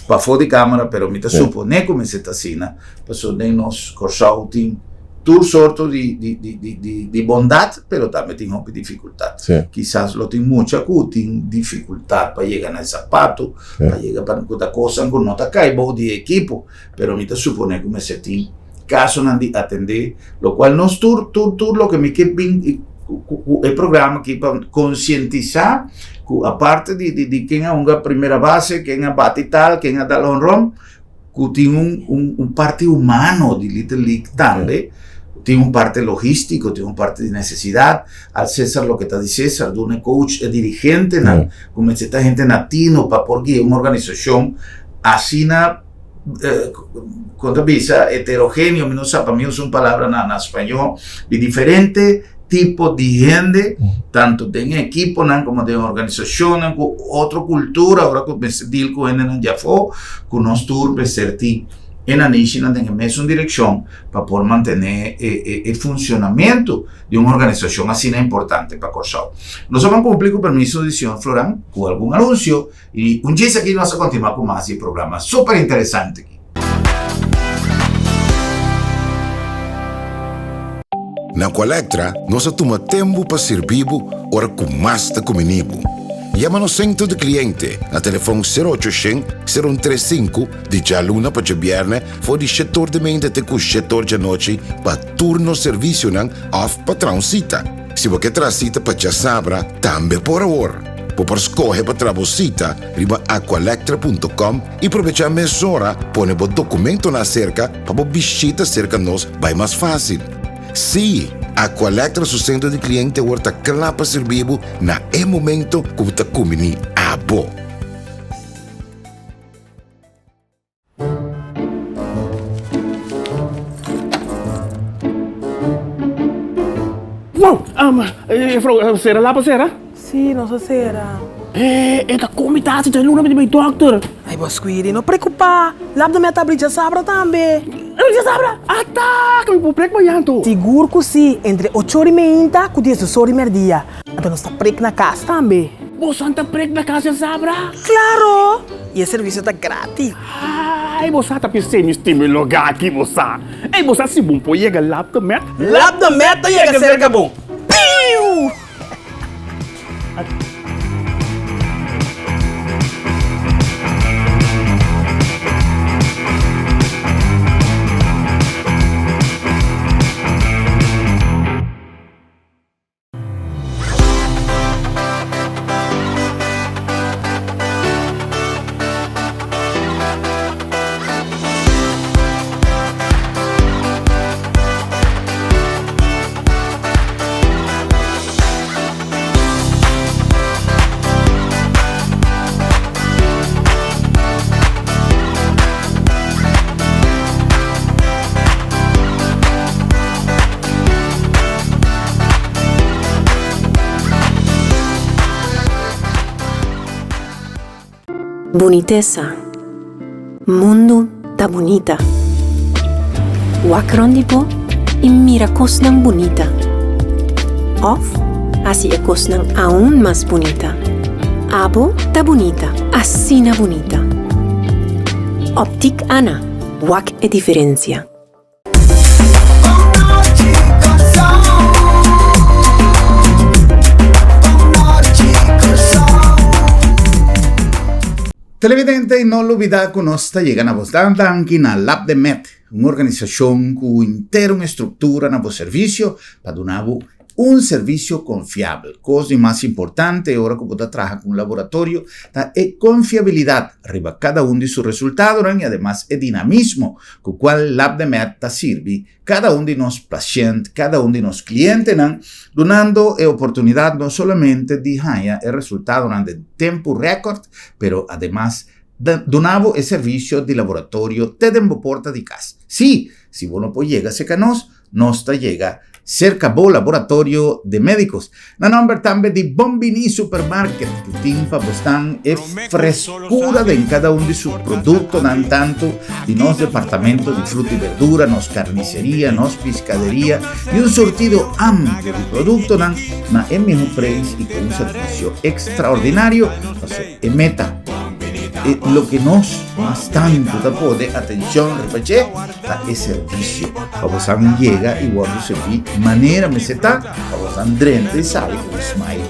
pafó di kámara, pero mi ta suponé ku mester ta asina, pasobra den nos Kòrsou tin tur sorto di di di di di di bondat, pero tambe tin hopi difikultat. Kisas lo tin mucha ku tin difikultat pa yega na e sapato, pa yega pa ku ta kosnan ku no ta kai bou di e ekipo, pero mi ta suponé ku mester tin kasonan di atendé, lokual nos tur tur tur loke mi ke bin ku e programa aki pa konsientisá ku aparte di di di ken a hunga primera base, ken a bati tal, ken a dal honron, ku tin un un un parti humano di Little League tambe, tin un parte logístiko, tin un parte di nesesidat, al César loke ta di César, duna e coach, e dirigentenan ku mester ta hente na tino pa por guia un organisashon asina kon ta bisa heterogéneo, mi no sa pa mi usa un palabra na na spañó, di diferente tipo di hende, tanto den e ekiponan komo den organisashonnan ku otro kultura, ora ku mester deal ku hendenan di afó, ku nos tur mester tin e nanishinan den e mesun direkshon pa por mantené e e funshonamentu di un organisashon asina importante pa Kòrsou. Nos a ban kumpli ku permiso di señor Floran ku algun anunsio i un djis aki nos a kontinuá ku mas di e programa super interesante aki. Na Aqualectra nos a tuma tempu pa sirbi bo ora ku mas ta kumini bo. Yama nos sentro di kliente na telefon sero ocho shen, sero un tres sinku di djaluna pa djabièrnè for di shete or di meinta te ku shete or djanochi pa tur nos servisionan òf pa traha un sita. Si bo ke traha sita pa djasabra tambe por awor. Bo por skohe pa traha bo sita riba aqualectra punto com i probechá mesora pone bo dokumentonan aserka pa bo bishita serka nos bai mas fásil. Sí, Aqualectra su sentro di kliente awor ta kla pa sirbi bo na e momento ku bo ta kumbiní abo. Wow! Juffrouw, sera lapa sera? Sí, nos a sera. E ta komi tasi ta luna mi di bai dokter. Ay, bo Squiri, no preocupa. Lap de mi a ta abri djasabra tambe. Abri djasabra? Ata! Ku mi por prek mañan anto? Sigur ku si, entre ocho ora i meinta ku diesdos ora i merdia. Anto nos ta prek na kas tambe. Boso ta prek na kas djasabra? Klaro! I e servisio ta gratis. Ay, bo sa ta pis'é mi stima e lugá aki, bo sa. Ey, bo sa si bon por yega Lap de Met? Lap de Met ta yega serka bo. Piu! Bunitesa. Mundu ta bunita. Wak rond di bo i mira kosnan bunita. Òf hasi e kosnan aun mas bunita. Abo ta bunita, asina bunita. Optik Ana, wak e diferensia. Televidente, no lubida ku nos ta yega na bos dan danki na Lab de Med, un organisashon ku henter un estruktura na bo servisio pa duna bo Un servisio konfiabel. Kos di mas importante ora ku bo ta traha ku un laboratorio ta e konfiabilidat riba kada un di su resultadonan i ademas e dinamismo ku kual LabdeMed ta sirbi kada un di nos pashènt, kada un di nos klientenan, dunando e oportunidat no solamente di haña e resultadonan den tempu rèkòrt, pero ademas duna bo e servisio di laboratorio te den bo porta di kas. Sí, si bo no por yega serka nos, nos ta yega. Serka bo laboratorio de médicos. Na nomber tambe di Bon Bini Supermarket ku tin pa bosnan e freskura den kada un di su produktonan tantu di nos departamento di fruta i berdura, nos karniseria, nos piskaderia i un surtido amplio di produktonan na e miho preis i ku un servisio ekstraordinario paso e meta e loke nos mas tantu ta pone atenshon riba dje ta e servisio pa bosan yega i wòrdu serví manera mester ta pa bosan drenta i sali ku un smile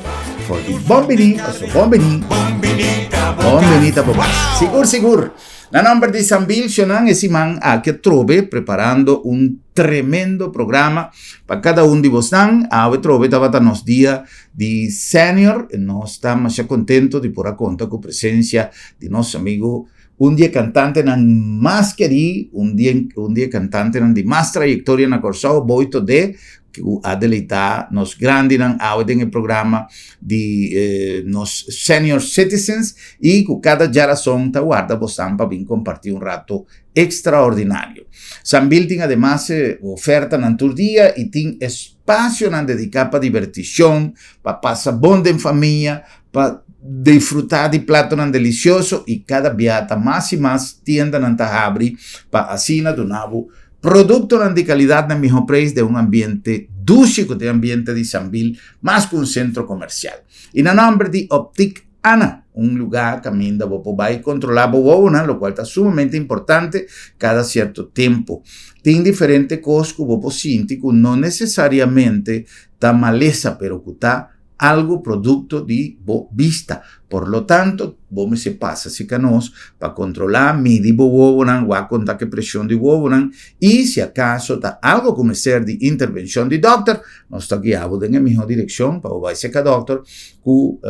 for di bon bini paso bon bini bon bini ta bo bas sigur sigur na nomber di Sambil Shonan e siman aki atrobe preparando un tremendo programa pa kada un di bosnan awe atrobe tabata nos dia di senior nos ta masha kontento di por a konta ku presensia di nos amigo Un di e kantantenan mas kerí, un di un di e kantantenan di mas trayektoria na Kòrsou, Boy Todé, ku a deleitá nos grandinan awe den e programa di nos senior citizens i ku kada djarason ta warda bosan pa bin kompartí un rato ekstraordinario. Sambil tin ademas ofertanan tur dia i tin espasionan dediká pa dibertishon, pa pasa bon den famia, pa disfrutá di platonan delicioso i kada bia ta mas i mas tiendanan ta habri pa asina duna bo produktonan di kalidat na mihó preis den un ambiente dushi ku ta e ambiente di Sambil mas ku un sentro komersial. I na nòmber di Optik Ana, un lugá kaminda bo por bai kontrolá bo wowonan lokual ta sumamente importante kada sierto tempu. Tin diferente kos ku bo por sinti ku no nesesariamente ta malesa pero ku ta algo producto di bo bista. Por lo tanto, bo mester pasa cerca nos pa controla, midi bo wowonan, wak con ta ke presion di wowonan y si acaso ta algo cu mester di intervencion di dokter, nos ta guia bo den e miho direccion pa bo bay cerca dokter cu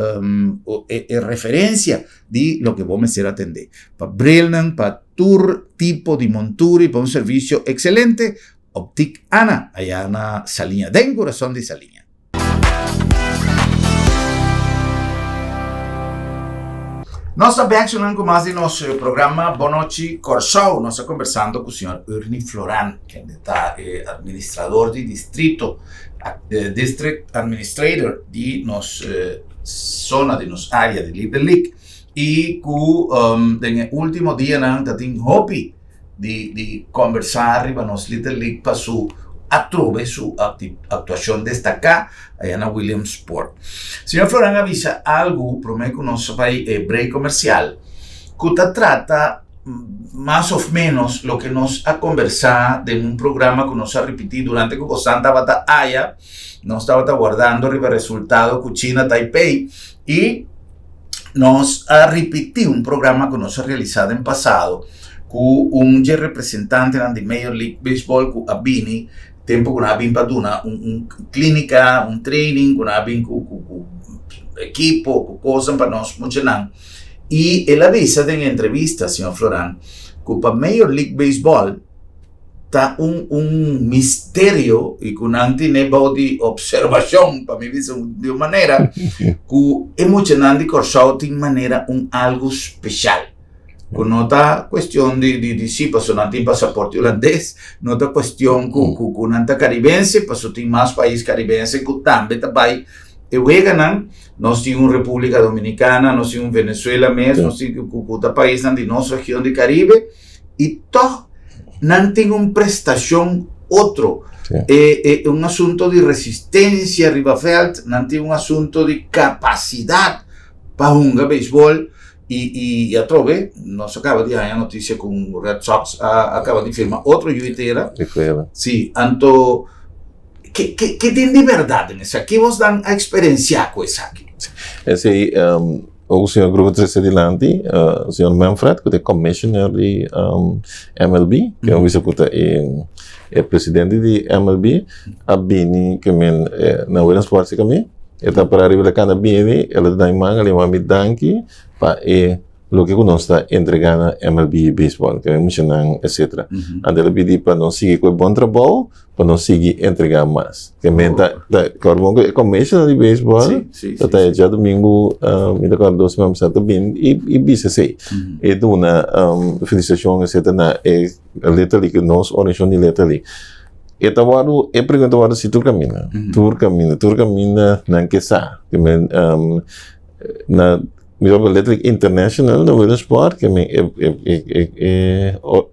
e referencia di loke bo mester atende. Pa brilnan, pa tur tipo di montura y pa un servicio excelente, Optic Ana, aya na Saliña, den corazon di Saliña. Nos ta bek sunan ku mas di nos programa Bon Nochi Kòrsou. Nos ta kombersando ku señor Ernie Floran, kende ta e administrador di distrito, district administrator di nos zona, di nos área di Little League. I ku den e último dianan ta tin hopi di di conversa riba nos Little League pa su atrobe su actuacion destaca allá na Williamsport. Señor Floran a bisa algo prome cu nos bay e break comercial cu ta trata mas of menos loke nos a conversa den un programa cu nos a ripiti durante cu bosan tabata aya, nos tabata wardando riba resultado cu China Taipei y nos a ripití un programa ku nos a realisá den pasado ku un dje representantenan di Major League Baseball ku a bini tempu ku nan a bin pa duna un un klínika, un training ku nan a bin ku ku ku ekipo, ku kosnan pa nos muchanan. I el a bisa den e entrevista, señor Floran, ku pa Major League Baseball, ta un un misterio y cu nan tene bao di observacion, pa mi bisa di un manera, cu e muchanan di Corsou tin manera un algo special. Cu no ta cuestion di di di si paso nan tin pasaporte holandes, no ta cuestion cu cu cu nan ta caribense, paso tin mas pais caribense cu tambe ta bay e weganan. Nos tin un Republica Dominicana, nos tin un Venezuela mes, nos tin cu cu ta paisnan di nos region di Caribe. Y toch nan tin un prestacion otro. Sí. E, e, un asunto di resistencia riba veld, nan tin un asunto di capacidad pa hunga beisbol. Y, y, y atrobe, nos acaba di haña noticia con Red Sox a, acaba di firma otro yuitera. Di fuera. Sí, anto, ke, ke, ke tin di verdad en esaki? Ke bos dan a experiencia cu esaki? Esey, um, Ook señor Grupo trece dilanti, señor Manfred, cu ta e commissioner di MLB, cu a bisa cu ta e e presidente di MLB, a bini ke men na Williamsport si kami, e ta para riba lakanda bini, el a duna mi man, el a yama mi danki pa e loke cu nos ta entrega na MLB Baseball, ke men muchanan etcetera. Anto el a pidi pa nos sigui cu e bon trabou, pa nos sigui entrega mas. Ke men ta, ta kòrda bon ku e commissioner di baseball ta ta e djadumingu, mi ta kòrda dos siman pasá ta bin i i bisa esei. E duna felisitashon etcetera na e Little League, nos organisashon di Little League. E ta wòrdu, e pregunta wòrdu si tur kaminda. Tur kaminda, tur kaminda nan ke sa. Ke men na mi ta papia letterlijk international na Willemspoort ke men e e e e e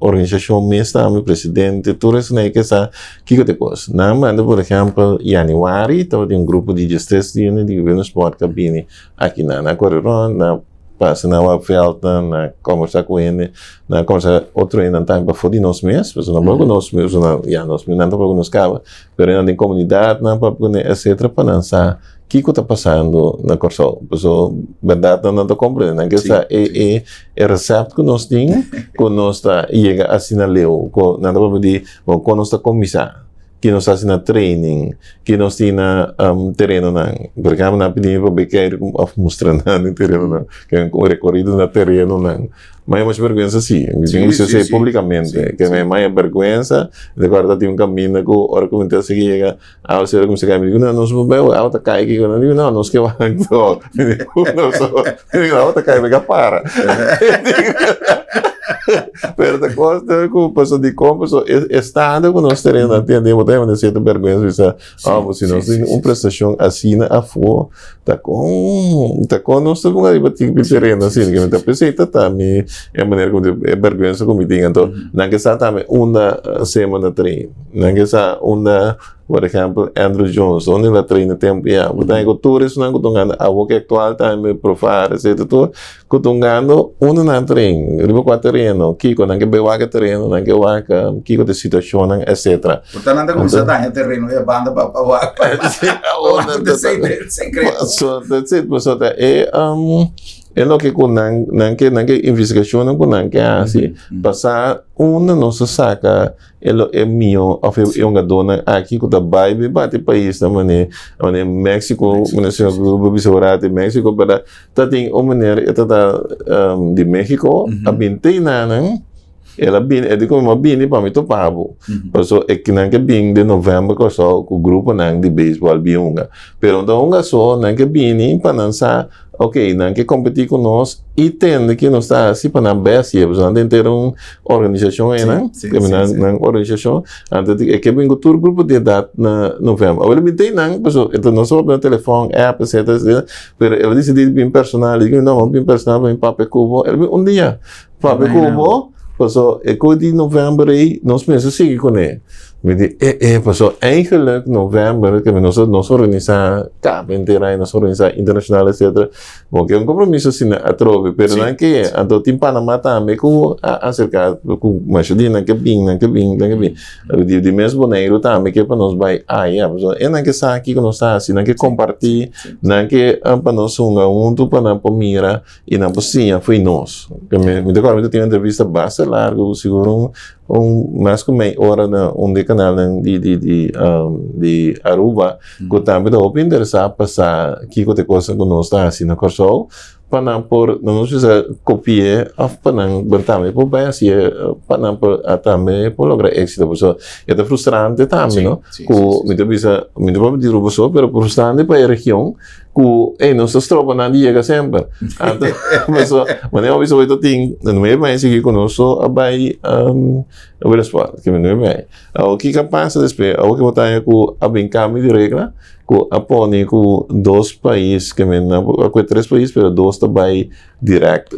organisashon mes tambe, presidente, tur esnan ke sa kiko ta e kos. Nan manda por ehèmpel yanüari tabatin un grupo di diestres hende di Willemspoort ku a bini aki nan. Nan a kore rònt, nan a pasa na wak vèldnan, nan a kòmbersá ku hende, nan a kòmbersá otro hendenan tambe pafó di nos mes, pasobra nan por ku nos mes, pasobra ya nos mes nan ta por ku nos kaba, pero nan den komunidatnan papia kuné etsetera pa nan sa kiko ta pasando na Kòrsou. Pasobra bèrdat nan no ta komprendé, nan ke sa e e e resèpt ku nos tin ku nos ta yega asina leu, ku nan ta papia di bon kon nos ta kuminsá. Ki nos hasi na training, ki nos tin na terenonan. Por ehempel, nan a pidi mi pa bay kere of mustra nan e terenonan, ke un rekorido na terenonan. Ma e masha bergwensa si, mi tin ku bisa esei publikamente, ke mi maya bergwensa, mi ta kòrda tin un kaminda ku ora ku mi ta sigui yega, awa sera kuminsá kai, mi di ku no, nos por bai awa ta kai kiko, nan di ku no, nos ke wak tòg, mi di ku nos, mi di ku awa ta kai mi ka para. Pero ta kos ta ku paso dikon paso e estado ku nos tereno nan tin bo ta hende sierto bergwensa bisa oh si nos tin un prestashon asina afó ta kon ta kon nos ta ponga riba tin tereno asina ke mi ta p'esei ta ta mi e manera ku e bergwensa ku mi tin anto nan ke sa tambe unda Sema ta train nan ke sa unda por ehèmpel Andrew Jones donde el a train e tempu ya bo ta haña ku tur esnan ku ta hungando awor ke aktual tambe Profar etcetera tur Ku ta hungando unda nan train, riba kua tereno, kiko, nan ke bai wak e tereno, nan ke wak kiko ta e situashonnan, etcetera. Por ta nan ta kuminsá daña tereno e banda pa pa wak. Sí, awor ta sekreto. So that's it, pasobra ta e e loke ku nan nan ke nan ke investigashonnan ku nan ke hasi pa sa unda nos ta saka e lo e mihó òf e hungadónan aki ku ta bai bai bati paisnan manera manera Mexico, manera señor bo bisa un rato Mexico pero Ta tin un meneer e ta ta di Mexico a bin te nan el a bini e di ku mi a bini pa mi topa bo paso e kinan ke bin den november Kòrsou ku gruponan di beisbòl bin hunga pero no ta hunga so nan ke bini pa nan sa ok nan ke kompetí ku nos i tende ke nos ta hasi pa nan bai hasié pasobra nan ta henter un organisashon einan nan organisashon Anto e ke bin ku tur grupo di edat na november. Awor el bin te nan, paso e ta no solo na telefòn, app, etcetera, etcetera, pero el a disidí di bin personal. El di no, mi bin personal pa mi papia ku bo. El bin un dia papia ku bo, paso e ku di november ei nos mester sigui kuné. Mi di e e, paso eigenlijk november ke nos nos organisá kaba henter aña, nos organisá internashonal, etcetera. Bo ke un kompromiso asina atrobe, pero nan ke, anto tin Panama tambe ku a aserká ku masha di nan ke bin, nan ke bin, nan ke bin. Di di mes Boneiru tambe ke pa nos bai aya, pasobra e nan ke sa kiko nos ta hasi, nan ke kompartí, nan ke pa nos hunga huntu pa nan por mira i nan por siña fo'i nos. Mi mi ta kòrda mi ta tin un entrevista basta largu, sigur un un mas ku mei ora na un di e kanalnan di di di di Aruba. Ku tambe ta hopi interesá pa sa kiko ta e kosnan ku nos ta hasi na Kòrsou pa nan por, no nos bisa kopi'é òf pa nan por tambe por bai hasié pa nan por tambe por logra éksito. Pasobra e ta frustrante tambe no ku mi ta bisa mi no por di Aruba so pero frustrante pa e region ku ey nos ta stroba nan di yega semper. Anto pasobra manera bo bisa bo ta tin no e bai sigui ku nos so a bai Willemstad ke mi no e bai. Awor kiko a pasa despues? Awor ke bo ta haña ku a bin kambio di regla ku a pone ku dos pais ke men a kue tres pais pero dos ta bai dirèkt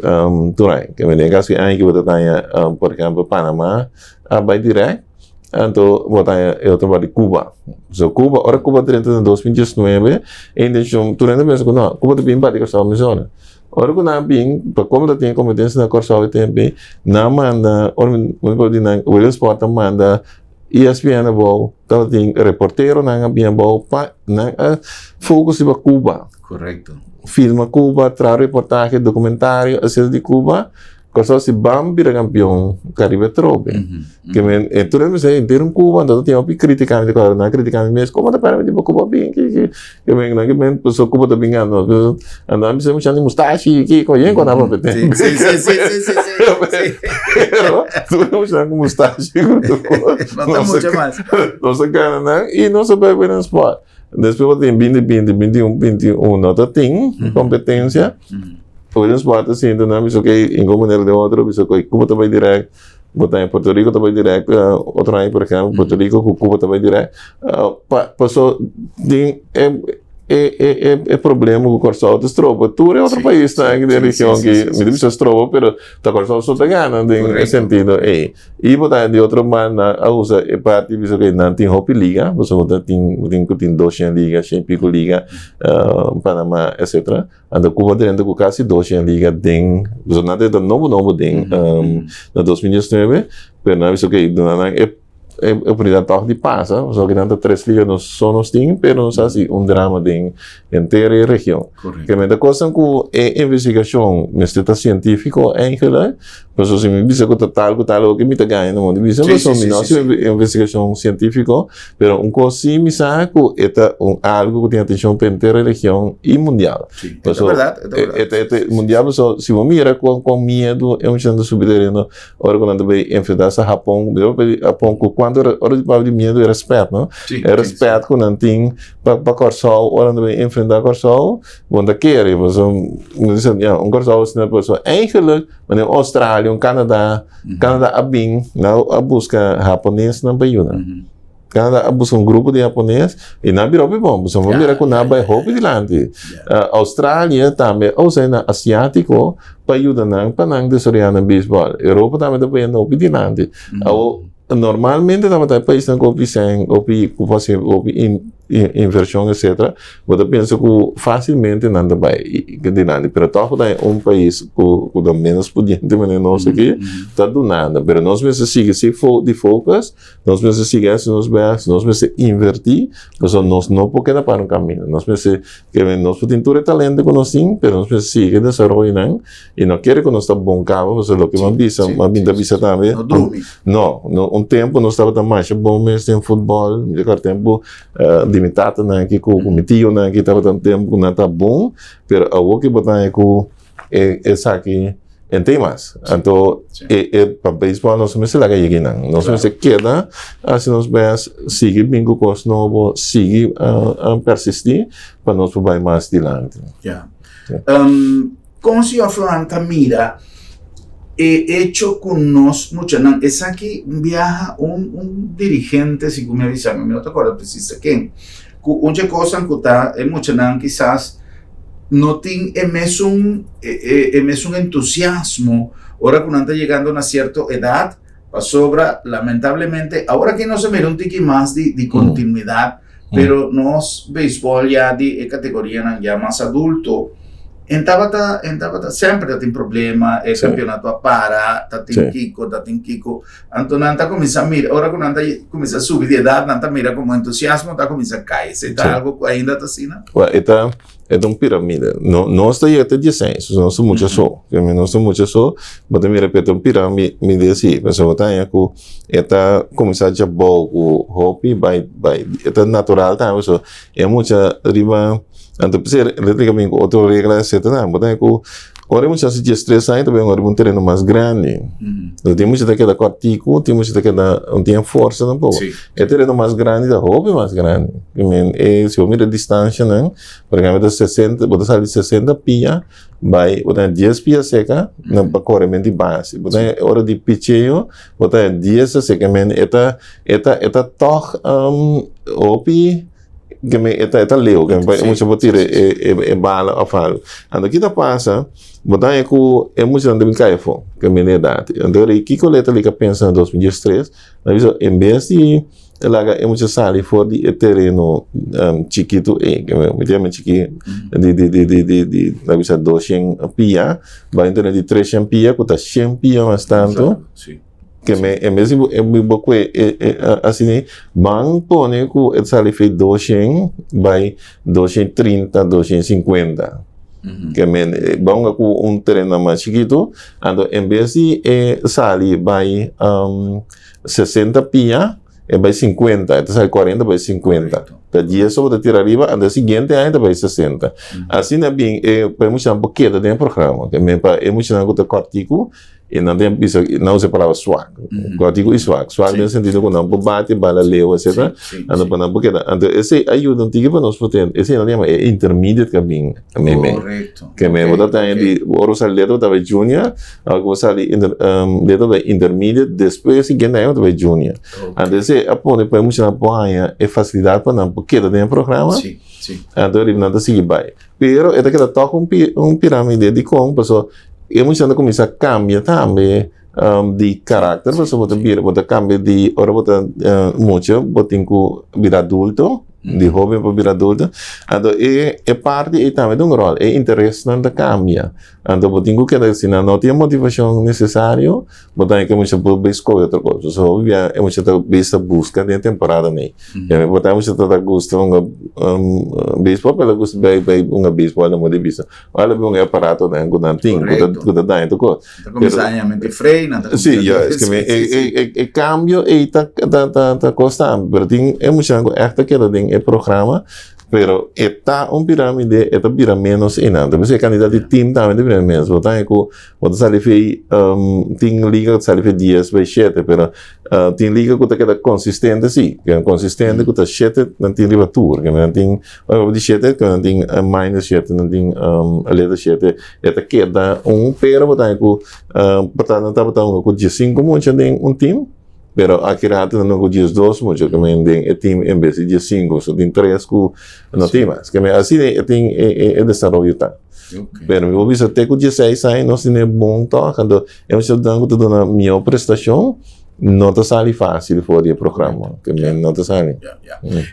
tur aña. Ke men den kaso di aña ke bo ta haña por ehèmpel Panama a bai dirèkt anto bo ta haña e otro bai di Cuba. So Cuba ora Cuba drenta na 2019 e intenshon tur hende a pensa ku no Cuba ta bin bati Kòrsou mesora. Ora ku nan a bin, pa komo ta tin e kompetensia na Kòrsou e tempu ei, nan a manda, ora mi mi por di nan, Williamsport a manda ESPN abou, tabatin reporteronan a bin abou pa nan a focus riba Cuba. Korekto. Filma Cuba, traha reportahe, dokumentario aserka di Cuba. Kòrsou si ban bira kampion Karibe atrobe. Ke men e tur hende bisa henter un Cuba anto ta tin hopi kritika mi ta kòrda nan a kritika mi mes komo ta pèrmiti pa Cuba bin ki ki ke men nan ke men pasobra Cuba ta bin gana nos anto nan bisa mucha di mustashi kiko yen ku nan papia tempu Si si si si si si pero tur mucha ku mustashi ku tur kos No ta mucha mas nos a gana nan i nos a bai win spot despues bo tin binti binti binti un binti un no ta tin kompetensia. Williamsport ta sinta nan bisa ok in un manera den otro bisa ok como ta bay direct. Bo ta en Puerto Rico ta bai direct, otro aña por ejemplo, Puerto Rico ku Cuba ta bai direct. Pa, paso den e e e e e problema ku Kòrsou ta stroba tur e otro paisnan aki den region aki. Mi ta bisa stroba pero ta Kòrsou so ta gana den e sentido ei. I bo ta di otro banda a usa e parti bisa ke nan tin hopi liga, pasobra bo ta tin bo tin ku tin doshen liga, shen i piko liga, Panama etcetera. Anto Cuba drenta ku kasi doshen liga den, pasobra nan ta nobo nobo den na 2019, pero nan a bisa oke duna nan e e oportunidat tòg di pasa, pasobra kinan ta tres liga nos so nos tin, pero nos a hasi un drama den henter e region. Ke men ta kosnan ku e investigashon mester ta sientífiko eigenlijk, pasobra si mi bisa ku ta tal ku tal oke mi ta gaña na moda di bisa, pasobra mi no hasi un investigashon sientífiko, pero un kos sí mi sa ku e ta un algu ku tin atenshon pa henter e region i mundial. Pasobra e ta mundial pasobra si bo mira kon miedu e muchanan ta subi tereno Ora ku nan ta bai enfrentá sa Hapon, mi ta papia di Hapon ku kuantu ora di papia di miedu e rèspèt, no? E rèspèt ku nan tin pa pa Kòrsou ora nan ta bai enfrentá Kòrsou, bo no ta kere, pasobra mi ta bisa ya un Kòrsou asina pasobra eigenlik manera un Australia, un Canada, Canada a bin nan a buska haponesnan pa yuda. Canada a buska un grupo di japones y nan a bira hopi bon, pasobra bo mira cu nan a bay hopi dilanti. Australia tambe a usa nan asiatico pa yuda nan pa nan desaroya nan baseball. Europa tambe ta bayendo hopi dilanti. Awor, normalmente tabata e paisnan cu hopi sèn, hopi cu fasi hopi inversion etcetera, bo ta pensa cu facilmente nan ta bay dilanti, pero toch bo ta haña un pais cu ta menos pudiente manera nos aki ta dunando. Pero nos mester sigui si di focus. Nos mester sigui hasi nos best, nos mester invertí, pasobra nos no por keda para un kaminda. Nos mester, ke nos por tin tur e talento ku nos tin, pero nos mester sigui desaroyo nan i no kere ku nos ta bon kaba, pasobra loke mi a bisa, mi a bin ta bisa tambe, No drumi. No, no, un tempu nos tabata masha bon mes den futbòl, mi ta kòrda tempu di mi tatanan aki ku mi tionan aki tabata un tempu ku nan ta bon, pero awor ke bo ta haña ku E esaki en tin mas. Anto e e pa beisbòl nos mester laga yega einan. Nos mester keda hasi nos bèst, sigui bin ku kos nobo, sigui persistí pa nos por bai mas dilanti. Ya. Kon señor Floran ta mira e echo ku nos muchanan esaki un biaha un un dirigente segun mi a bisa mi, mi no ta kòrda presis ta ken, Ku un dje kosnan ku ta e muchanan kisas no tin e mesun e mesun entusiasmo ora ku nan ta yegando na sierto edat, pasobra lamentablemente awor aki nos a mira un tiki mas di di kontinuidat, pero nos beisbòl ya di e kategorianan ya mas adulto en tabata en tabata semper ta tin problema, e kampionato a para, ta tin kiko ta tin kiko. Anto nan ta kuminsá mira, ora ku nan ta kuminsá subi di edat, nan ta mira komo entusiasmo ta kuminsá kai. Esei ta algo ku ainda ta asina? Wèl, e ta, e ta un piramide. No, nos ta yega te dieseis, nos ta mucha so. Nos ta mucha so, bo ta mira ku e ta un piramide así. Pasobra bo ta haña ku e ta kuminsá djabou ku hopi bai, bai. E ta natural tambe, pasobra e mucha riba, anto p'esei e ta bin ku otro regla etcetera. Bo ta haña ku Ora e mucha hasi diestres aña ta bin riba un tereno mas grandi. Entonces tin mucha ta keda kòrtiku, tin mucha ta keda no tin e forsa tampoko. E tereno mas grandi ta hopi mas grandi. I mean e si bo mira e distanshanan, por ehempel ta sesenta, bo ta sali sesenta pia bai bo ta haña dies pia seka na pa kore menti base. Bo ta haña ora di picheo bo ta haña dies a seka. I mean e ta e ta e ta tòg hopi. Ke me e ta e ta leu, ke me e mucha por tira e e e bala òf algu. Anto ki ta pasa, bo ta haña ku e muchanan ta bin kai afó, ke mene edat. Anto ora kiko Leta Liga a pensa na 2013, nan a bisa en bes di laga e mucha sali for di e tereno chikitu ei, ke mi ta yama chiki di di di di di di nan a bisa doshen pia, bai un tereno di treshen pia ku ta shen pia mas tantu. Ke me en bes di bo e bo kue e e asina ban pone ku e sali fe doshen bai doshen trinta doshen sinkuenta ke men ban hunga ku un tereno mas chikitu anto en bes di e sali bai sesenta pia e bai sinkuenta e ta sali kuarenta bai sinkuenta ta dies so bo ta tira ariba anto e siguiente aña ta bai sesenta asina bin e pa e muchanan por keda den e programa ke men pa e muchanan ku ta kòrtiku. I nan tin bisa, nan usa e palabra swak. Kòrtiku i swak. Swak den sentido ku nan por bati bala leu etcetera. Anto pa nan por keda. Anto esei a yuda un tiki pa nos por ten, esei nan ta yama e intermediate ku a bin meimei. Ke men bo ta taña di ora bo sali letra bo ta bai junior, ora ku bo sali letra bo ta bai intermediate, despues siguiente aña bo ta bai junior. Anto esei a pone pa e muchanan por haña e fasilidat pa nan por keda den e programa, anto riba nan ta sigui bai. Pero e ta keda tòg un piramide. Dikon? Pasobra e muchanan ta kuminsá kambia tambe di karakter, pasobra bo ta bira, bo ta kambia di ora bo ta mucha bo tin ku bira adulto, di hóben pa bira adulto. Anto e e parti ei tambe ta un ròl, e interesnan ta kambia. Anto bo tin ku keda, si nan no tin e motivashon nesesario, Bo ta haña ku e mucha por bai skohe otro kos. Pasobra hopi bia e mucha ta bisa buska den e temporada nei. Ya mi por ta e mucha ta ta gusta hunga beisbòl pero el a gusta bai bai hunga beisbòl na moda di bisa. Ora el a bai hunga e aparatonan ku nan tin ku ta ku ta daña tur kos. Nan ta kuminsá haña mente frei, nan ta kuminsá. Si, juist. Ke men e e e kambio ei ta ta ta kosta. Pero tin e muchanan ku ègt ta keda den e programa pero e ta un piramide e ta bira ménos einan. Ta bisa e kantidat di tim tambe ta bira ménos. Bo ta haña ku Bo ta sali fei, tin liga ku ta sali fei dies bai shete, pero tin liga ku ta keda konsistente si. Keda konsistente ku ta shete nan tin riba tur. Ke nan tin, ora bo di shete, ke nan tin minus shete, nan tin letra shete, e ta keda un, pero bo ta haña ku por ta nan tabata hunga ku diesinku mucha den un tim, pero aki rato nan hunga ku diesdos mucha ke men den e tim en bes di diesinku, so tin tres ku no tin mas. Ke men asina e tin e desaroyo ta. Pero mi por bisa te ku dieseis aña nos tene bon tòg, anto e un siudadan ku ta duna mihó prestashon no ta sali fásil for di e programa, ke men no ta sali.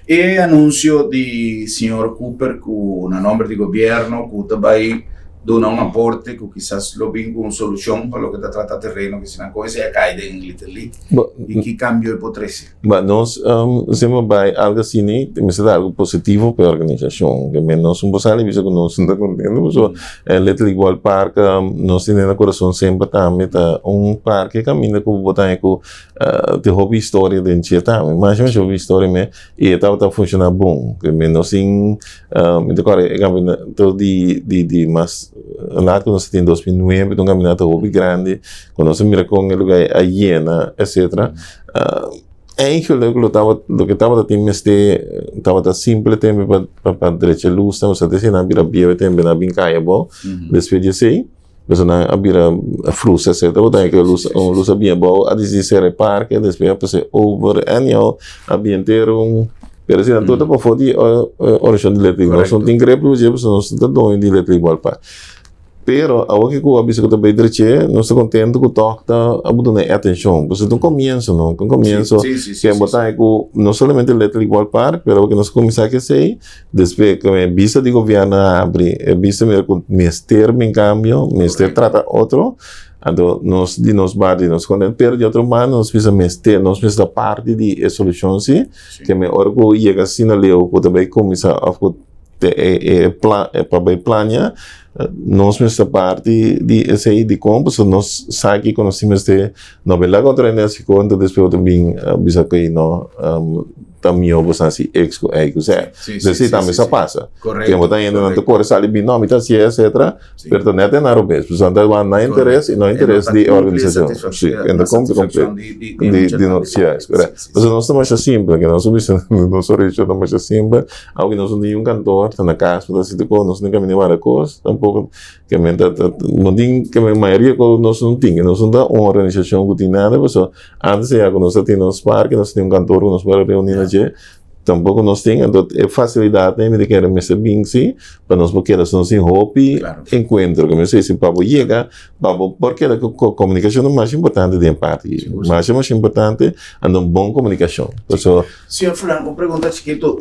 E anunsio di señor Cooper ku na nòmber di gobièrnu ku ta bai duna un aporte ku kisas lo bin ku un solushon pa loke ta trata tereno ku esnan kon esei a kai den Little League i ki kambio e por trese? Ba nos semper bai algo asina mester ta algo positivo pa e organisashon. Ke men nos un por sali bisa ku nos no ta kontento pasobra e Little League Ballpark nos tene na kurason semper tambe ta un parke kaminda ku bo ta haña ku tin hopi historia den dje tambe. Masha masha hopi historia me i e tabata funshoná bon. Ke men nos tin mi ta kòrda e kampionato di di mas lat ku nos a tin 2009 ta un kampionato hopi grandi ku nos a mira kon e lugar a yena etcetera. Eigenlijk lo tabata, loke tabata tin mester tabata simple tembe pa pa pa drecha lusnan, osea te si nan a bira bieu e tembe nan a bin kai abou, despues di esei pasobra nan a bira frustra etcetera, bo ta haña ku e lus un lus a bin abou a disidi sera e parke, despues a pasa over, anyhow a bin henter un, pero si nan tur ta pafó di e orashon di Little League, nos no tin grip riba dje pasobra nos no ta doño di Little League Ballpark. Pero awor ki ku a bisa ku ta bai drech'é, nos ta kontentu ku tòg ta a duna e atenshon. Pasobra ta un komienso, no? Un komienso ke bo ta haña ku no solamente Little League Ballpark, pero awor ku nos kuminsá ku esei, despues ku e bista di gobièrnu a habri, e bista mira ku mester bin kambio, mester trata otro, anto nos di nos parti nos kontentu, pero di otro banda nos bisa mester, nos mester ta parti di e solushon si, ke me ora ku yega asina leu ku ta bai kuminsá òf ku e plan pa bai plania nos mester parti di esei dikon pasobra nos sa kiko nos tin mester no bai laga otro hende hasi konta despues bo ta bin bisa ku no ta mihó bo sa hasi x ku y ku z esei tambe sa pasa ke bo ta hende nan ta kore sali bin no mi ta hasi etcetera pero ta nèt e nan robes pasobra nan ta wak nan interes i no interes di e organisashon si e ta kumpli kompleto di nos si pasobra nos ta masha simpel ke nos a bisa nos orishon ta masha simpel Aunke nos no tin un kantor, ta na kas bo ta hasi tur kos, nos no tin kaminda warda kos, tampoko ke men ta ta no tin ke men mayoria kos nos no tin, nos no ta un organisashon ku tin nada pasobra antes ya ku nos ta tin nos parke, nos tin un kantor ku nos por reuní na dje, tampoko nos tin, anto e fasilidatnan mi ta kere mester bin si pa nos por keda si nos tin hopi enkuentro, ke mi si pa bo yega Pa bo por keda ku komunikashon ta mas importante den e parti aki. Masha masha importante anda un bon komunikashon. Paso. Señor Fran, un pregunta chikitu.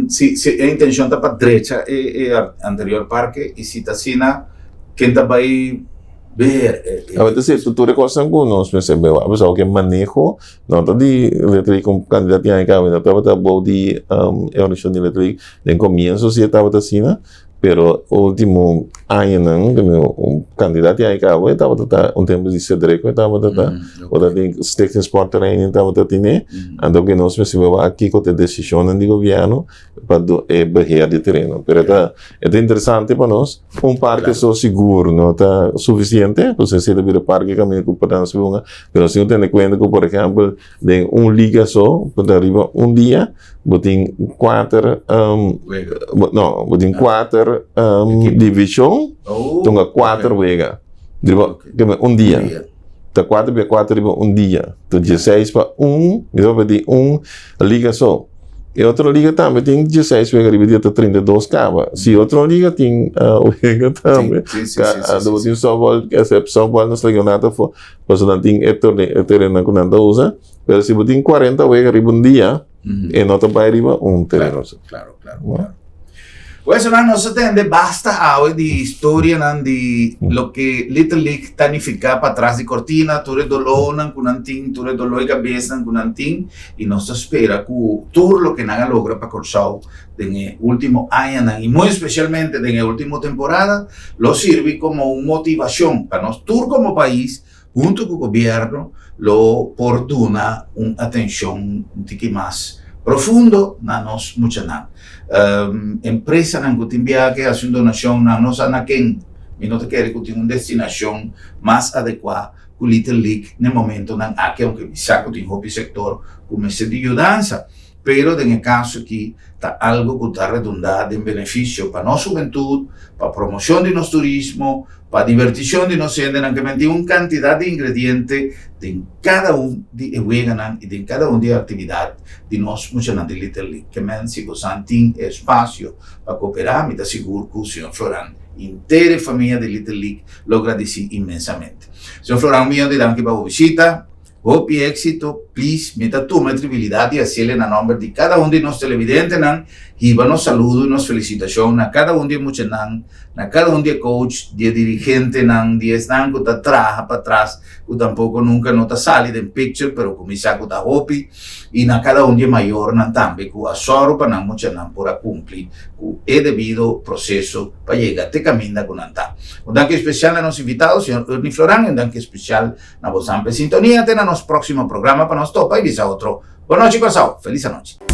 Si si e intenshon ta pa drecha e e anterior parke i si ta asina ken ta bai beheer e e. Awor ta si tur e kosnan ku nos mester bai wak pasobra ku e maneho no ta di Little League un kantidat di aña kawe no tabata bou di e organisashon di Little League den komienso si e tabata asina. Pero ultimo añanan un kantidat di aña kaba e tabata ta un tempu di Cedric e tabata ta ora di Stichting Sportvereniging tabata tene anto ku nos mester wak kiko ta e desishonnan di gobièrnu pa e beheer di tereno. Pero e ta e ta interesante pa nos un parke so sigur no ta sufisiente pasobra esei ta bira parke kaminda ku por nan hunga pero nos tin ku tene kuenta ku por ehèmpel Den un liga so, bo ta riba un dia, bo tin kuater, no, bo tin kuater divishon, tunga kuater wega. Riba un dia. Ta kuater bia kuater riba un dia. Ta dieseis pa un, mi ta papia di un liga so. E otro liga tambe tin dieseis wega riba dia, ta 32 kaba. Si otro liga tin wega tambe, bo tin softball, softball nos regional ta afo. Pasobra nan tin e torneo, e terenonan ku nan ta usa, pero si bo tin 40 wega riba un dia, e no ta bai riba un tereno. Claro, claro, claro. Pues nan nos a tende basta awe di historianan di loke Little League ta nifiká patras di kortina, tur e dolónan ku nan tin, tur e doló di kabesnan ku nan tin, i nos ta spera ku tur loke nan a logra pa Kòrsou den e último añanan i muy espesialmente den e último temporada lo sirbi komo un motivashon pa nos tur komo pais huntu ku gobièrnu lo por duna un atenshon un tiki mas profundo na nos muchanan. Empresanan ku tin biaha ke hasi un donashon nan no sa na ken, mi no ta kere ku tin un destinashon mas adekuá ku Little League na e momentonan aki aunke mi sa ku tin hopi sektor ku mester di yudansa. Pero den e kaso aki ta algo ku ta redundá den benefisio pa nos hubentut, pa promoshon di nos turismo, pa divertishon di nos hendenan ke men tin un kantidat di ingrediente den kada un di e weganan i den kada un di e aktividat di nos muchanan di Little League. Ke men si bosan tin e espasio pa koperá mi ta sigur ku señor Floran i henter e famia di Little League lo gradisí inmensamente. Señor Floran un miyon di danki pa bo bishita. Hopi éxito, please, mi ta tuma e tribilidat di hasiel na nomber di kada un di nos televidentenan, hiba nos saludo i nos felisitashon na kada un di e muchanan, na kada un di e coach, di e dirigentenan, di esnan ku ta traha patras ku tampoko nunka no ta sali den picture pero ku mi sa ku ta hopi, i na kada un di e mayornan tambe ku a sòru pa nan muchanan por a kumpli ku e debido proseso pa yega te kaminda ku nan ta. Un danki espesial na nos invitado, señor Ernie Floran, i un danki espesial Na bo sampe sintonia te na nos próximo programa pa nos topa y bisa otro. Bon nochi Kòrsou, felis anochi.